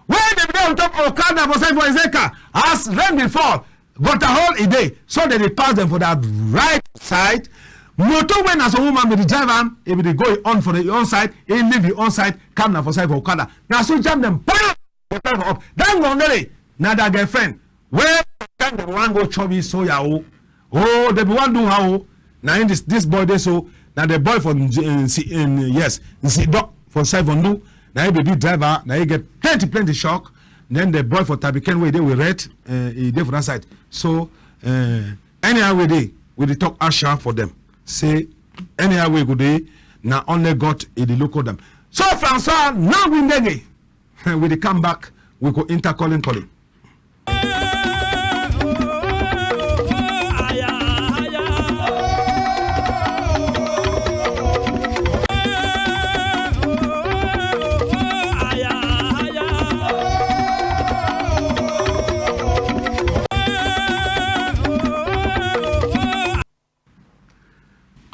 Wey dey be dey on top okada for side for Ezeka. As rain dey fall, gutter hole e dey. So dem dey pass dem for that right side. Motor wey na some woman be dey drive am, e be dey go e own for the own side, e leave e own side, come na for side for okada. Na so jam dem, bam! Dem fly for up. That Ngongere, na their girlfriend. Wey time dem wan go chop yi soya o. Oh, dem be wan do her o. Na him this, this boy dey so. Na the boy for Nji-, eh, Nsi-, eh, yes, Nsi Do for side for Ndu. Na him be big driver. Na him get plenty, plenty shock. Then the boy for Tabiken wey dey with red, eh, e dey for that side. So, eh, anyhow wey dey, we dey talk asha for dem. Say, anyhow wey go dey, na only God e dey look dem. So, Francois, now we ndenge. We dey come back, we go enter calling calling.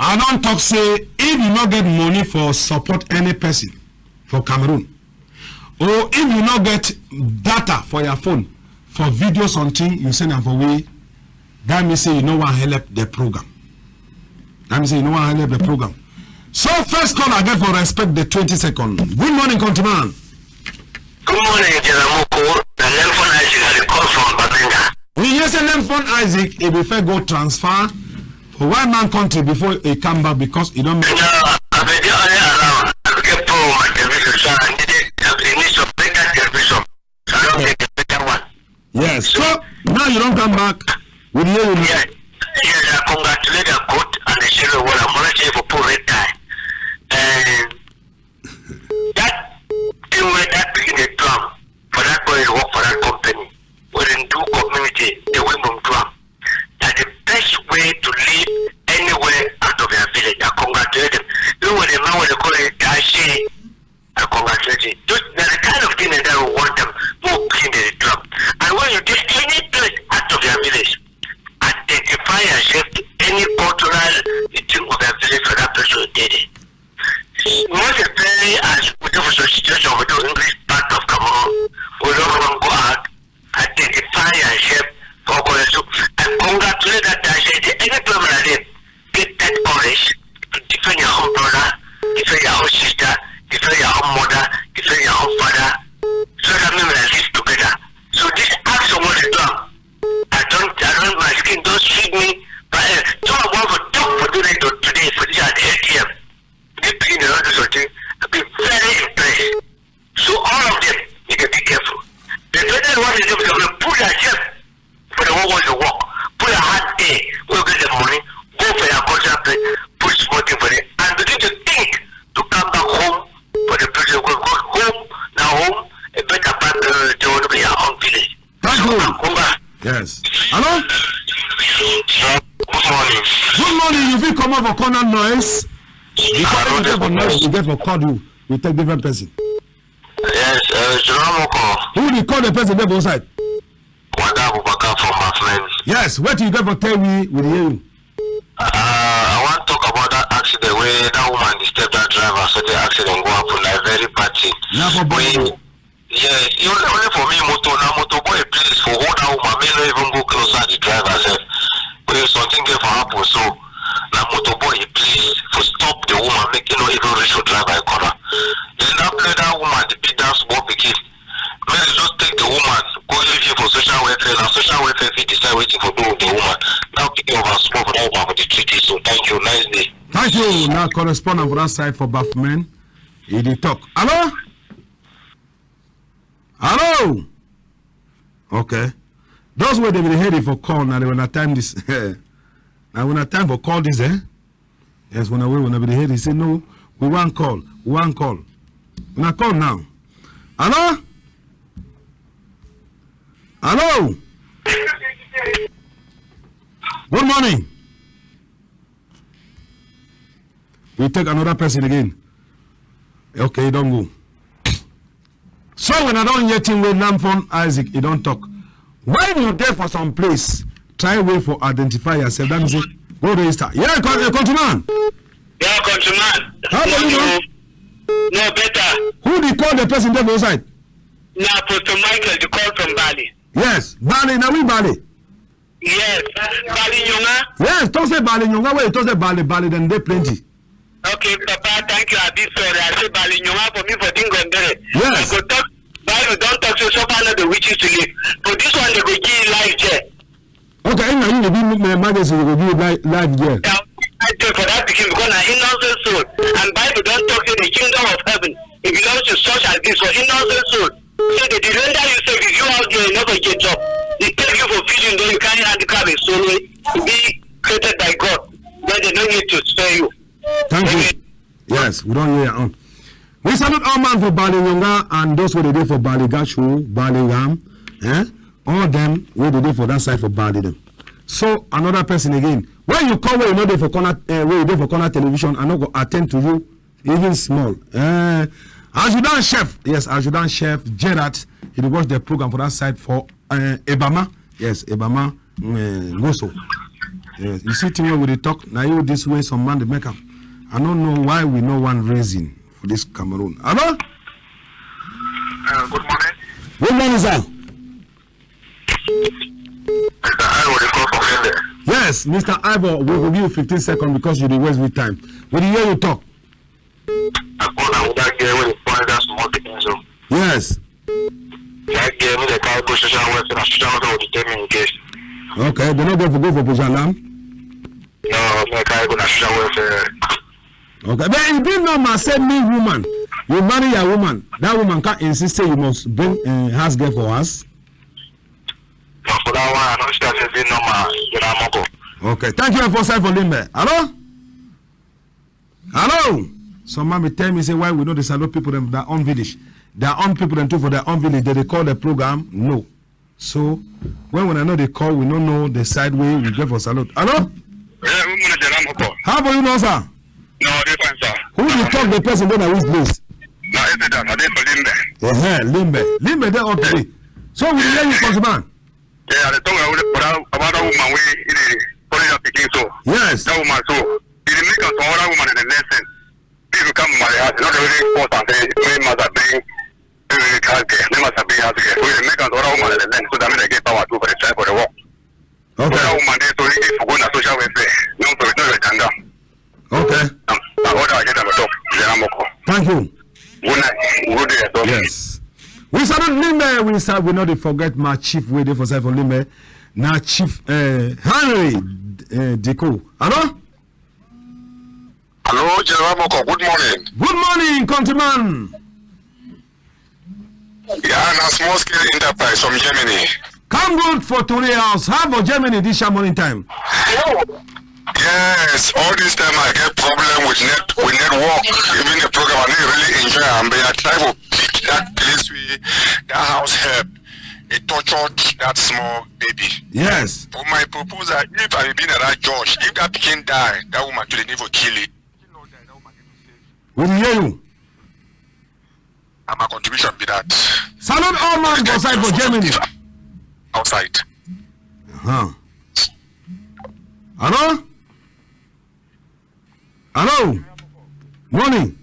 I don talk say if you no get money for support any person for Cameroon, or if you no get data for your phone for video something, you send am for we, that mean say you no wan help the program. That mean say you no wan help the program. So first call I get for respect the twenty second. Good morning, countryman. Good morning, General Moko. Na Lemfon Isaac, I dey call from Bamenda. We hear say Lemfon Isaac, e be first go transfer for one man country before e come back because e don make. No, I be dey only around. I be get problem with my television, so I needed, I be need some better television. So I don get a better one. Yes. So now you don come back. We dey hear you now. Yes. Yes, I congratulate the court and the children. Well, I'm gonna say for poor red tie. And that thing wey that pikin dey do am for that boy wey dey work for that company, wey dey do community, the way dem do am, na the best way to live anywhere out of your village. I congratulate them. Even when the man wey dey call it Dashi, I congratulate you. Those, na the kind of thing like that we want them. More pikin dey do am. And when you dey any place out of your village, identify yourself to any cultural thing of your village for that place wey you dey there. Most especially as we dey for some situation for the English part of Cameroon, we don wan go out, identify yourself for Okoye. So I congratulate that guy. Say the any problem like this, get that courage to defend your own brother, defend your own sister, defend your own mother, defend your own father, so that we may live together. So this action wey dey do am, I don, I don, my skin don sweet me. But uh, so I want to talk for today, to today for this at L T M. This pikin dey run this whole thing. I be very impressed. So all of them, you can be careful. The better one is to put yourself for the one wey dey work. Put your heart there. Go get the money. Go for your cultural place. Put small thing for it and begin to think to come back home for the place wey go home. Na home, a better part of the world, your own village. Thank you. Yes. Hello? Good morning. Good morning. You fit comot for corner noise. Because you get for noise, you get for call you. We take different person. Yes, uh, General Moko. Who dey call the person dey for side? Wada Abubakar from Maflen. Yes, wetin you get for tell we, we dey hear you. Uh, I wan talk about that accident wey that woman disturb that driver, so the accident go happen, like, very bad thing. Na for Bamenda. Yes, e only, only for me, motor, na motor boy place for hold that woman, make no even go closer the driver sef. But if something get for happen, so na motor boy place for stop the woman, make e no even reach for driver corner. Then that play that woman, the big that small pikin, make dem just take the woman, go leave him for social welfare. Na social welfare fit decide wetin for do with the woman. city. So thank you. Nice day. Thank you. Now correspondent for that side for Bafmen. He dey talk. Hello? Hello? Okay. Those wey dey be dey hear for call now, they wanna time this. Now wanna time for call this, eh? Yes, when I when I be dey hear, he say no, we wan call, we wan call. Una call now. Hello? Hello? Good morning. We take another person again. Okay, e don go. So when I don hear thing wey Lamfon Isaac, e don talk. When you dey for some place, try way for identify yourself. That means say, go register. Yeah, con- eh, countryman. Yeah, countryman. How are you, man? No, better. Who dey call the person dey for side? Na Apostle Michael dey call from Bali. Yes, Bali, na we Bali. Yes, Bali Nyonga. Yes, talk say Bali Nyonga, wey talk say Bali, Bali, dem dey plenty. Okay, Papa, thank you. I be sorry. I say Bali Nyonga for me for Dingondere. Yes. I go talk. Bible don talk say suffer not the witches to live. For this one, they go give life jail. Okay, if na you dey be, uh, majesty, you go give life, life jail. Yeah, life jail for that pikin because na innocent soul. And Bible don talk say the kingdom of heaven, it belongs to such as this for innocent soul. So they dey render you service, you out there, you no go get job. They take you for feeding, then you carry handicap a soul wey be created by God. Then they no need to spare you. Thank you. Yes, we don hear your own. We salute all man for Bali Nyonga and those wey dey dey for Bali Gashu, Bali Ram, eh? All dem wey dey dey for that side for Bali dem. So another person again. When you call, wey you no dey for corner, eh, wey you dey for corner television, I no go attend to you even small. Eh, adjutant chef, yes, adjutant chef Gerard, he dey watch the program for that side for, eh, Ebama. Yes, Ebama, eh, Ngoso. Yes, you see thing wey we dey talk, na you this way some man dey make am. I no know why we no wan reason for this Cameroon. Hello? Uh, good morning. Good morning, sir. Mister Ivor dey call from Limbe. Yes, Mister Ivor, we go give you fifteen seconds because you dey waste with time. We dey hear you talk. I call am with that girl wey dey find that small pikin so. Yes. That girl wey dey carry go social welfare, na social welfare go determine the case. Okay, they no go for, go for Bujalam? No, make I go na social welfare. Okay, but e be normal say me woman, you marry your woman, that woman can insist say you must bring, uh, house girl for us. But for that one, I no see say e be normal. You know, Moko. Okay, thank you for side for Limbe. Hello? Hello? Some man be tell me say why we no dey salute people dem for their own village. Their own people dem too for their own village, they dey call the program. No. So when, when I know they call, we no know the side way we get for salute. Hello? Yeah, we must tell am, Moko. How are you now, sir? No, I dey fine, sir. Who dey talk the person wey na which place? Na Esther, I dey for Limbe. Uh-huh, Limbe. Limbe dey up today. So we dey hear you, countryman. Yeah, I dey talk about that, about that woman wey e dey carry that pikin so. Yes. That woman so, e dey make am some other woman dey learn sense. People come marry her, not really force and say, "Make must bring, make must bring house girl, make must bring house girl." So e dey make am some other woman dey learn, so that make dem get power too for the side for the work. Okay. That woman dey so e dey for go na social welfare. No, so it's not your janga. Okay. Um, na order I get am talk. General Moko. Thank you. Good night. Good day, sir. Yes. We salute Limbe. We sa-, we no dey forget my chief wey dey for side for Limbe. Na Chief, eh, Henry, eh, Diko. Hello? Hello, General Moko. Good morning. Good morning, countryman. Yeah, na small scale enterprise from Germany. Come good for Tori House. How for Germany this sharp morning time? Yes, all this time I get problem with net, with network. Even the program, I no really enjoy am, but I try to pick that place wey that house help. E tortured that small baby. Yes. For my proposal, if I be na that judge, if that pikin die, that woman too, they need for kill it. We dey hear you. Na my contribution be that. Salute all man for side for Germany. Outside. Uh-huh. Hello? Hello? Morning.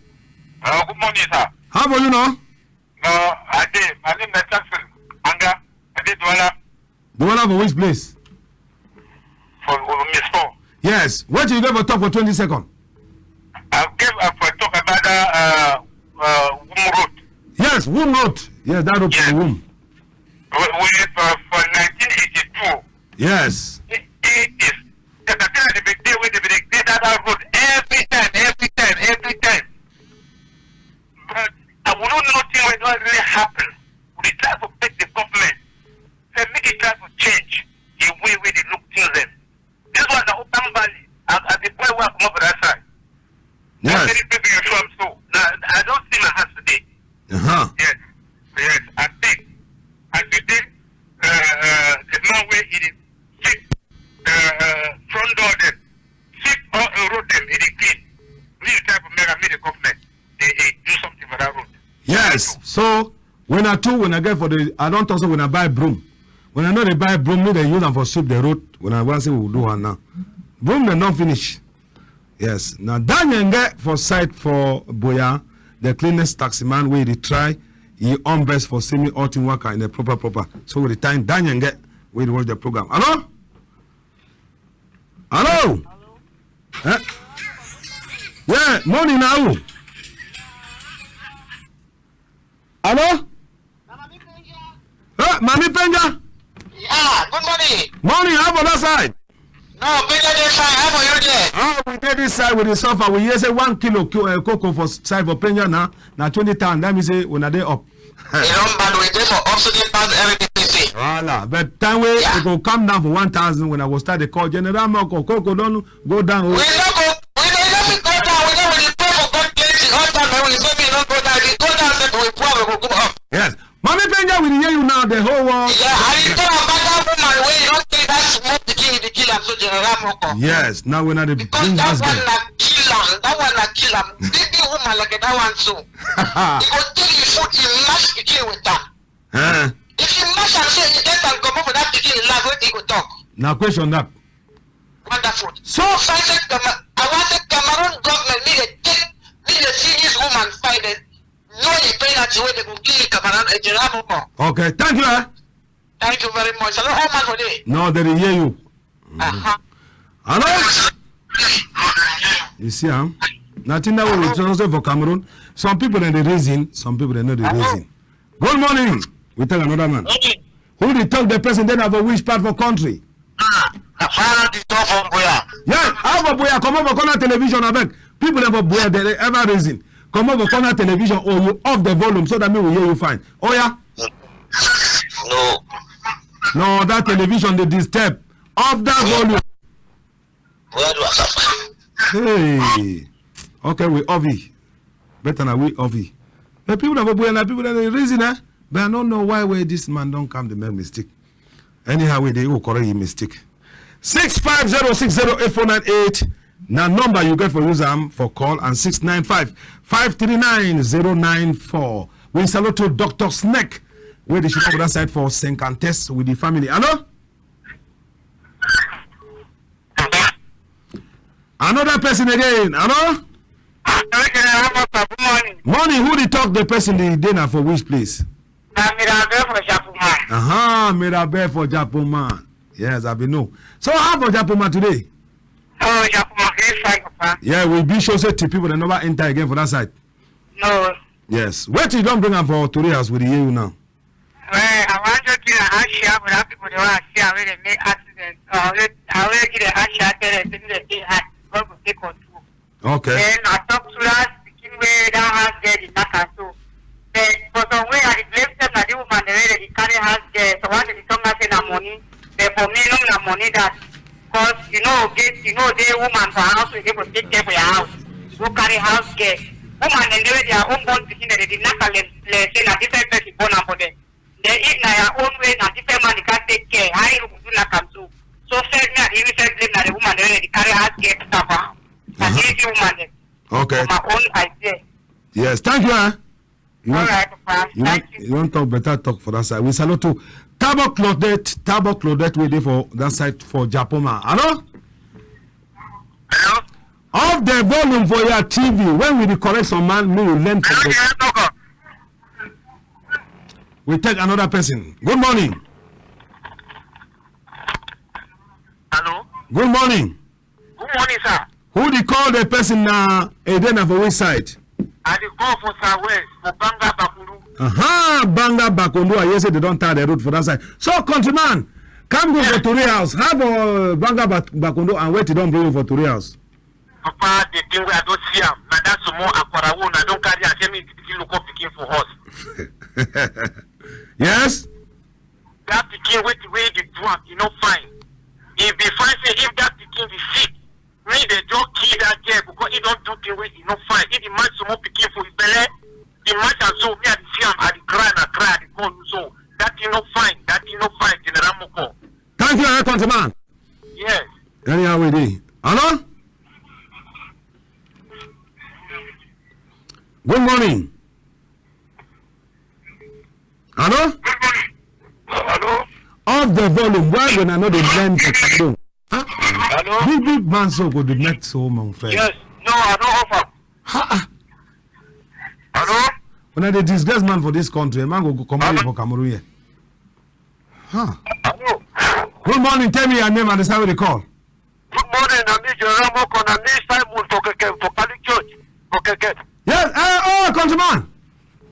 Uh, good morning, sir. How are you now? No, I dey. My name na Jackson Anga. I dey Douala. Douala for which place? For, uh, Miss Four. Yes. Wetin you get for talk for twenty seconds? I get, uh, for talk about that, uh, uh, Womb Road. Yes, Womb Road. Yes, that road for Womb. We, we, for, for nineteen eighty-two. Yes. It, it is the caterpillar, the big day wey dem Yes. That very place wey you show am so. Now, I don see my house today. Uh-huh. Yes. Yes. I think. As you dey, uh, uh, the man wey he dey sweep, uh, uh, front door dem, sweep all, uh, road dem, he dey clean. Me the type of mega, me the government, they, they do something for that road. Yes. So, when I too, when I get for the, I don talk say when I buy broom. When I know they buy broom, me they use am for sweep the road. When I want say we do one now. Broom dem don finish. Yes. Now, Daniel Nge for site for Boya, the cleanest taxi man wey dey try, he own best for see me all thing waka in a proper, proper. So we dey thank Daniel Nge wey dey watch the program. Hello? Hello? Eh? Yeah, morning now. Hello? Eh, Mami Penja? Yeah, good morning. Morning, how for that side? No, Penja dey fine. How for you there? Ah, we dey this side, we dey suffer. We hear say one kilo co-, eh, cocoa for side for Penja now, na twenty thousand. That mean say una dey up. E don bad, we dey for up, so dey pass everything we see. Voilà. But time wey e go come down for one thousand, when I go start the call, General Moko, cocoa don go down. We no go, we dey let me go down. We dey, we dey pray for God plenty. All time, eh, we say me no go down. If e go down, say we poor, we go go up. Yes. Mami Penja, we dey hear you now, the whole world. Yeah, I dey talk about that woman wey don kill that small pikin, dey kill am so, General Moko. Yes, now we na dey bring house girl. Because that one na kill am. That one na kill am. Big, big woman like that one so. E go steal the food, e mash pikin with am. Eh. If you mash am, say e get am comot for that pikin life, wetin e go talk? Na question that. Wonderful. So, I say, Cam-, I want say Cameroon government, me dey take, me dey see this woman fight, eh, no, the penalty wey dey go give Cameroon, eh, General Moko. Okay, thank you, eh? Thank you very much. Hello, how much for day? No, they dey hear you. Uh-huh. Hello? You see, huh? Nothing that we will say for Cameroon. Some people dem dey reason, some people dem no dey reason. Good morning. We take another man. Morning. Who dey talk the person dey na for which part for country? Ah, na far the talk from Buea. Yeah, how for Buea? Comot for corner television, abeg. People dem for Buea, they dey ever reason. Comot for corner television or you off the volume so that me will hear you fine. Oh yeah? No. No, that television dey disturb. Off that volume. Where do I suffer? Hey. Okay, we off it. Better na we off it. The people that go na people that dey reason, eh? But I don't know why wey this man don come dey make mistake. Anyhow wey dey go correct yi mistake. Six five zero six zero eight four nine eight. Na number you get for use am for call, and six nine five, five three nine, zero nine four. We salute to Doctor Snake, wey dey shop for that side for Saint Cantes with the family. Hello? Another person again. Hello? Okay, hello, sir. Good morning. Morning. Who dey talk? The person dey dey na for which place? Na Mirabel for Japoma. Aha, Mirabel for Japoma. Yes, I be know. So how for Japoma today? Oh, Japoma dey fine, papa. Yeah, we be sure say the people dem never enter again for that side. No. Yes. Wetin you don bring am for Tori House with the you now? Well, I want to tell you how share with that people dey want share wey dey make accident. Uh, wey, I will give the action tell them say make dem dey hard. God go take control. Okay. Then I talk to that pikin wey that house girl dey knack am so. But for some way, I dey blame them na the woman dem wey dey carry house girl. So one dey talk am say na money. But for me, no na money that. 'Cause you know, get, you know, the woman for house wey dey go take care for your house. You go carry house girl. Woman dem dey with their own born pikin, dem dey knack am like, like say na different person born am for them. Then if na your own way, na different man dey can take care. How you go do knack am so? So first, me I dey even first blame na the woman dem wey dey carry house girl put am for house. Na the woman dem. Okay. For my own idea. Yes, thank you, eh? You want, alright, papa. You want, thank you. You want talk better talk for that side. We salute to Tabo Claudette, Tabo Claudette wey dey for that side for Japoma. Hello? Hello? Off the volume for your T V. When we dey correct some man, me you learn from hello, the yeah, talk. We take another person. Good morning. Hello? Good morning. Good morning, sir. Who dey call the person na Edena for which side? I dey call for Southwest, for Banga Bakundu. Aha, Banga Bakundu. I hear say they don tar the road for that side. So, countryman, come go for Tori House. How for Banga Bak-, Bakundu and wetin don bring you for Tori House? Papa, the thing wey I don see am, na that small akwara wey una don carry am, say me the pikin look up pikin for us. Yes? That pikin wey, wey dey do am, e no fine. E be fine say if that pikin be sick, me dey just kill that girl because e don do thing wey e no fine. If the man small pikin for him belle, the man shall so me I dey see am, I dey cry, na cry, I dey call you so. That thing no fine, that thing no fine, General Moko. Thank you, eh, countryman. Yes. Anyhow we dey. Hello? Good morning. Hello? Hello? Off the volume. Why when I know the length of the room? Huh? Hello? Big, big man so go the next home, my friend. Yes. No, I don't offer. Ha, ah. Hello? When I dey disgrace man for this country, man go, go comot for Cameroon here. Huh. Hello. Good morning. Tell me your name and the side wey you dey call. Good morning. Na me General Moko. Na me Simon for Keke, for Catholic Church for Keke. Yes. Eh, oh, countryman.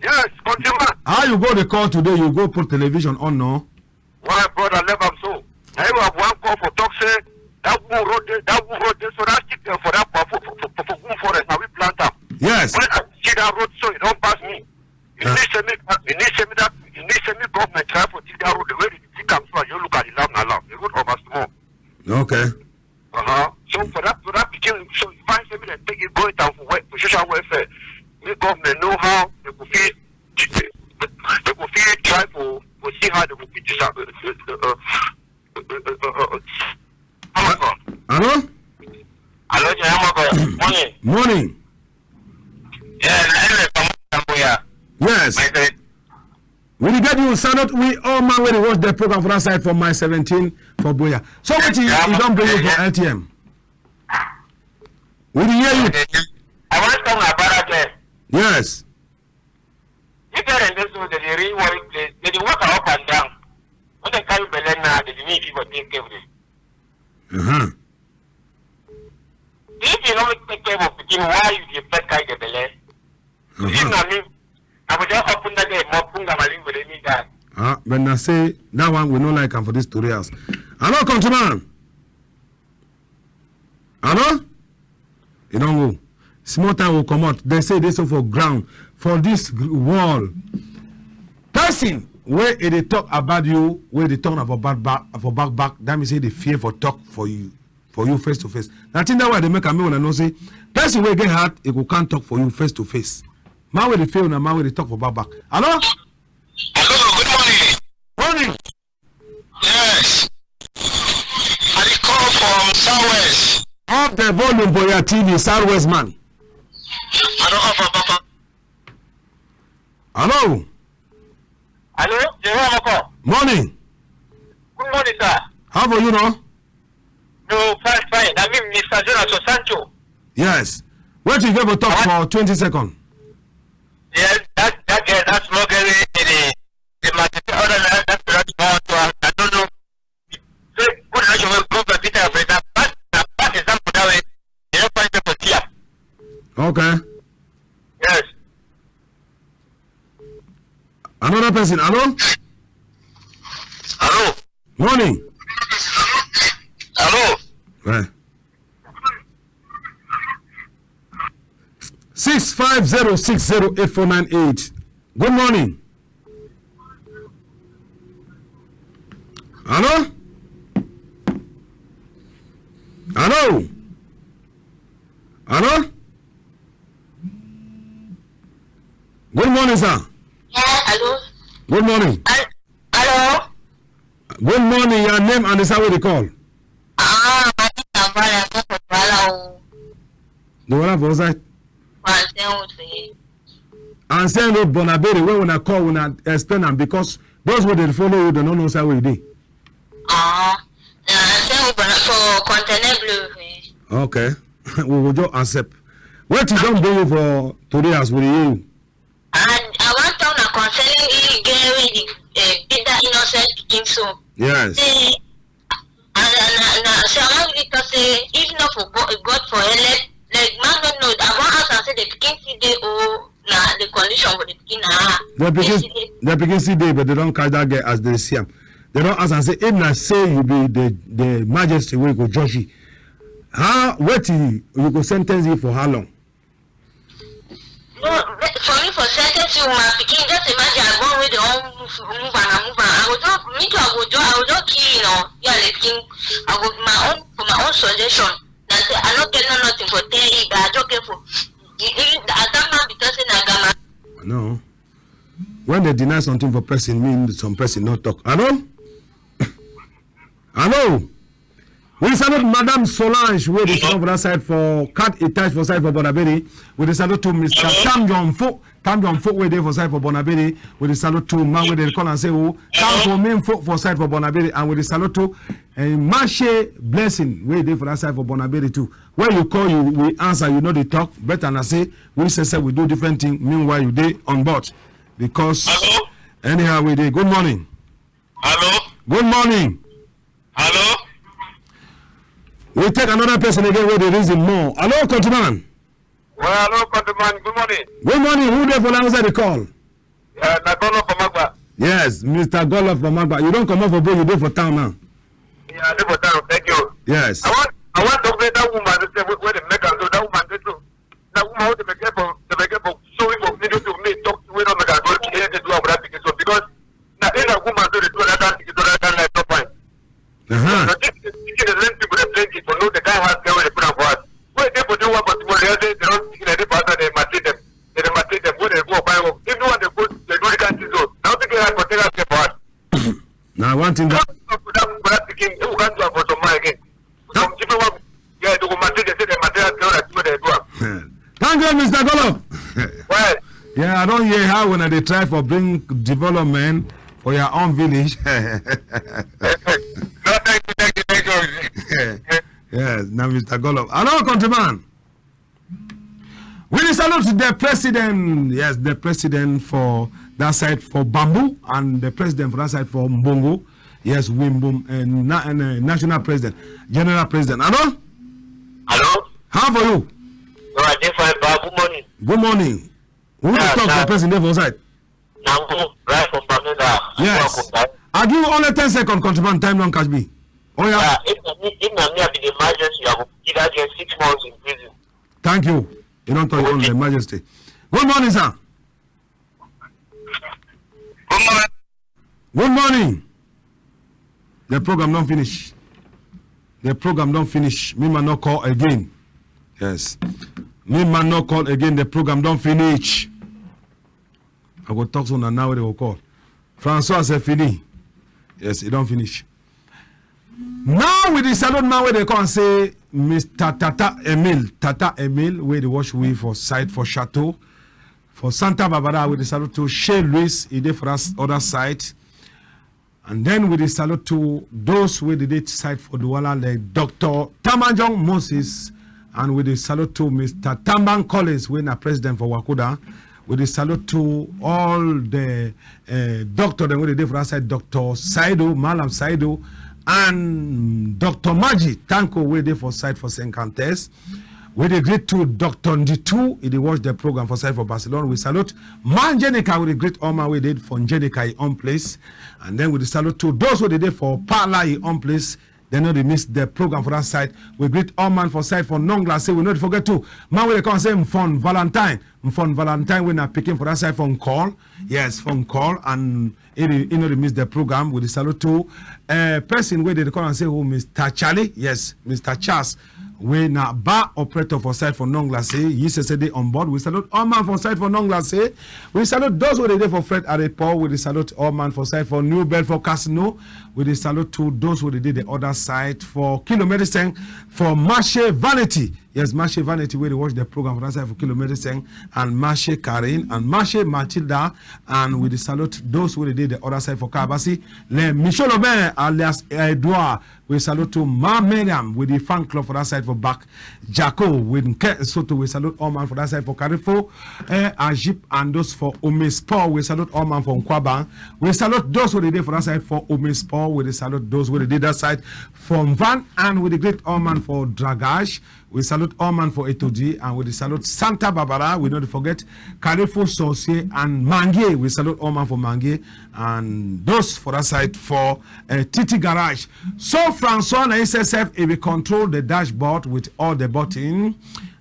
Yes, countryman. How you go dey call today? You go put television on, no? Why, brother, leave am so. Na you have one call for talk say that wood road dey, that wood road dey, so that stick dem for that, for, for, for, for, for Gun forest, na we plant am. Yes. When I see that road so, e don pass me. You need say me, you need say me that, you need say me government try for dig that road. The way they dig am so, I just look at the lamb na lamb. The road over small. Okay. Uh-huh. So for that, for that pikin, so you find say me dem take it go town for work, for social welfare. Me government know how they go fit, they go fit try for, for see how they go fit dis, uh, uh, uh, uh, uh, uh, uh, uh, uh, Hello? Hello, General Moko. Morning. Morning. Yeah, na Eme from Buea. Yes. My friend. We dey get you, salute we all man wey dey watch the program for that side for my seventeen for Buea. So wetin you, you don bring you for L T M? We dey hear you. I wan talk my brother there. Yes. If parents dey so, they dey really worry place. They dey waka up and down. When they carry belle now, they dey need people take care of them. Uh-huh. If you no take care of pikin, why you dey first carry the belle? Uh-huh. If na me, I go just open that gate, more punga maling go dey me die. Ah, but na say that one we no like am for this story house. Hello, countryman. Hello? E don go. Small time we comot. They say they so for ground, for this gr-, wall. Person wey e dey talk about you, wey dey talk na for back back, for back back, that means say they fear for talk for you, for you face to face. Na thing that why they make am make una know say person wey get heart, e go come talk for you face to face. Man wey dey fear una, man wey dey talk for back back. Hello? Hello, good morning. Morning. Yes. I dey call from Southwest. Off the volume for your T V, Southwest man. I don off am, Papa. Hello. Hello, General Moko. Morning. Good morning, sir. How are you now? No, fine, fine. I mean, Mister Jonathan Sancho. Yes. Wetin you get for talk for twenty seconds? Yes, that, that girl, that small girl, eh, eh, the man, the other, that, that, that small one, I don't know. Say, good action wey government fit have, na bad, na bad example that way. They don't find people for tear. Okay. Yes. Another person. Hello? Hello? Morning. Hello? Eh. Six five zero six zero eight four nine eight. Good morning. Hello? Hello? Hello? Good morning, sir. Yeah, hello. Good morning. Hel-, hello. Good morning. Your name and the side wey you dey call. Ah, my name na Vala. I come from Vala o. The Vala for outside? For Ancien Road for here. Ancien Road, Bonaberi, wey una call, una explain am because those wey dey follow you, they no know side wey you dey. Ah, na Ancien Road, Bona-, for Conteneur Bleu for here. Okay. We go just accept. Wetin don bring you for today as we dey hear you? And I wan talk na concerning the girl wey the, eh, beat that innocent pikin so. Yes. Say, and, and, and, and so I wan really talk say, if not for God, God for help, like, man no know. I wan ask am say the pikin still dey or na the condition for the pikin na. The pikin, the pikin still dey, but they don catch that girl as they see am. They don ask am say, if na say you be the, the magistrate wey go judge you, how, wetin you go sentence you for how long? No, for me, for sentence you, my pikin, just imagine I born wey dey wan move, move am, move am. I go just, me too, I go just, I go just kill you now. You are the pikin. I go, my own, for my own suggestion. Na say I no get no nothing for tell you, but I just get for Even as that man be talk say na Gama. No. When they deny something for person, mean some person no talk. Hello? Hello? We salute Madame Solange, wey dey for that side for Kat Itaj for side for Bonaberi. We dey salute to Mister Tam Jong Fo, Tam Jong Fo wey dey for side for Bonaberi. We dey salute to man wey dey call and say, oh, Tam for me Fo for side for Bonaberi, and we dey salute to uh, Mashe Blessing wey dey for that side for Bonaberi too. When you call, you we answer. You know the talk better na say we say say we do different thing. Meanwhile, you dey on board because anyhow we dey. Good morning. Hello? Good morning. Hello? We take another person again wey dey reason more. Hello, countryman. Well, hello, countryman. Good morning. Good morning. Who dey for line? Who dey call? Uh, na Golo from Agba. Yes, Mister Golo from Agba. You don comot for boat, you dey for town now. Yeah, I dey for town. Thank you. Yes. I want, I want talk say that woman wey, wey dey make am so. That woman dey so. That woman wey dey make for, dey make for sorry for me to me talk wey no make am go kill the do am for that pikin so because na in that woman so dey do that kind pikin so that kind life no fine. Uh-huh. Na this pikin dey learn people dey plenty for no the kind house girl wey dey put am for house. Wey dey for do work for people dey say they don pikin dey dey for house dey maltreat them. Dey dey maltreat them wey dey go find work. If you want dey go dey do the kind thing so, na wetin get right for take house girl for house. Na one thing that. That, that, that pikin, you can't do am for some man again. Some people want, yeah, they go maltreat, they say they maltreat girl like wey dey do am. Thank you, Mister Golo. Well. Yeah, I don hear how una dey try for bring development for your own village. No, thank you, thank you, thank you. Yes, na Mister Golo. Hello, countryman. We dey salute the president. Yes, the president for that side for Bambou and the president for that side for Mbongo. Yes, Wimbum and, na, and uh, national president, general president. Hello? Hello? How for you? No, I dey fine, Pa. Good morning. Good morning. Who dey talk? The person dey for side. Na Ngu, right from Bamenda. Yes. I give you only ten seconds, countryman. Time don catch me. Oh yeah. Yeah, if na me, if na me, I be the emergency, I go give that girl six months in prison. Thank you. You don talk on the emergency. Good morning, sir. Good morning. Good morning. The program don finish. The program don finish. Me man no call again. Yes. Me man no call again. The program don finish. I go talk so na now wey dey go call. Francois, c'est fini. Yes, e don finish. Now we dey salute man wey dey call am say Mister Tata Emile. Tata Emile wey dey watch we for side for Chateau. For Santa Barbara, we dey salute to Chez Louis, e dey for that other side. And then we dey salute to those wey dey dey side for Douala, like Doctor Tamajong Moses, and we dey salute to Mister Tamban Collins, wey na president for Wakuda. We dey salute to all the uh, doctor dem wey dey dey for that side, Doctor Saido, Malam Saido, and Doctor Maji Tanko wey dey for side for Saint Cantes. We dey greet to Doctor Nditu, e dey watch the program for side for Barcelona. We salute Man Jenica, we dey greet all man wey dey for Jenica, e own place. And then we dey salute to those wey dey dey for Pala, e own place. Dem no dey miss the program for that side. We greet all man for side for Nongla, say we no dey forget to man wey dey come say Mfon Valentine. Mfon Valentine wey na pikin for that side for Nkol. Yes, for Nkol and e dey, e no dey miss the program. We dey salute to uh, person wey dey call am say who, Mister Charlie. Yes, Mister Charles. Wey na bar operator for side for Nongla say, he say say dey on board. We salute all man for side for Nongla say. We salute those wey dey dey for Fred Arepo. We dey salute all man for side for New Bell for Casino. We dey salute to those wey dey dey the other side for Kilo Medicine for Marché Vanity. Yes, Marché Vanity wey dey watch the program for that side for Kilo Medicine and Marché Karine and Marché Matilda, and we dey salute those wey dey dey the other side for Kabasi. Le Michel Aubin alias Edouard, we salute to Ma Miriam with the fan club for that side for back. Jacko with Nke Soto, we salute all man for that side for Carrefour. Eh, Ajip and those for Omesport, we salute all man for Nkwaba. We salute those wey dey dey for that side for Omesport. We dey salute those wey dey dey that side for Mvan, and we dey greet all man for Dragage. We salute all man for Etoudi, and we dey salute Santa Barbara. We no dey forget Carrefour Sorcier and Mangue. We salute all man for Mangue and those for that side for uh, Titi Garage. So Francois na himself, he be control the dashboard with all the button.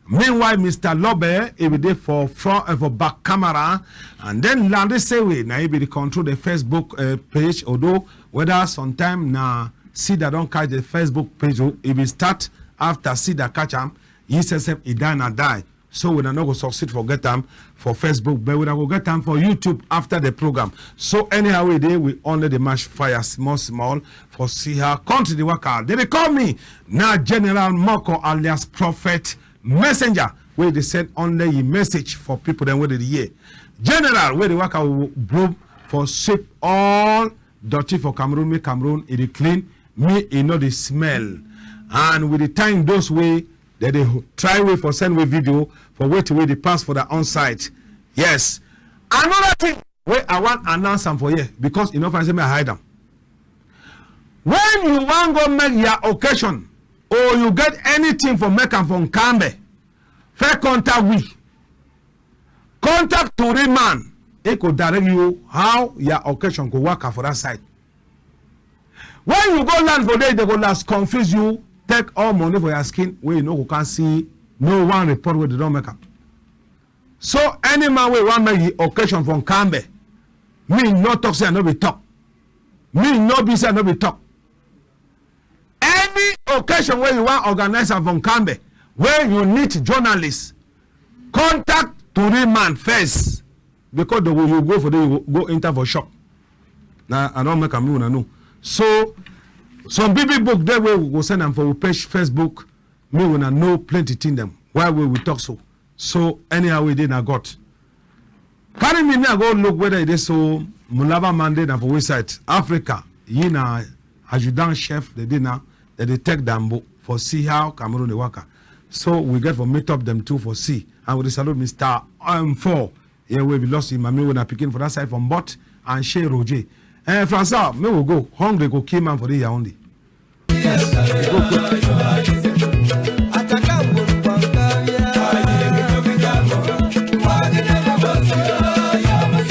Meanwhile, Mister Lobe, he be dey for front, uh, for back camera, and then Landry Sewe na he be dey control the Facebook uh, page. Although whether sometime na Sida don catch the Facebook page, oh, he be start after Sida catch am. He say sef he die na die. So we na no go succeed for get am for Facebook, but we na go get am for YouTube after the program. So anyhow we dey, we only dey match fire small small for see how country dey waka. They dey call me na General Moko alias Prophet Messenger, wey dey send only yi message for people dem wey dey hear. General wey dey waka with broom for sweep all dirty for Cameroon, make Cameroon e dey clean, me e no dey smell. And we dey thank those wey dem dey try way for send way video for wetin wey dey pass for their own side. Yes. Another thing wey I wan announce am for here, because e no fine say me I hide am. When you wan go make your occasion or you get anything for make am for Nkambe, first contact we. Contact Tori man, e go direct you how your occasion go waka for that side. When you go land for there, they go last confuse you, take all money for your skin, wey you no go can see no one report wey they don make am. So any man wey wan make the occasion for Nkambe, me no talk say I no be talk. Me no be say I no be talk. Any occasion wey you wan organize am for Nkambe, wey you need journalists, contact Tori man first, because the way you go for there, you go go enter for shock. Na I don make am, make una know. So some big big book dey wey we go send am for we page Facebook, make una know plenty thing dem. Why we we talk so? So anyhow we dey na God. Carry me, me I go look whether e dey so Mulaba man dey na for which side. Africa, yi na adjudant chef dey dey na, dem dey take Dambo for see how Cameroon dey waka. So we get for meet up dem too for see. And we dey salute Mister M four. Here wey be lost yi mami wey na pikin for that side for Mbot and Shey Roger. Eh, Francois, make we go. Hungry go kill man for the Yaoundé. Yes, go quick.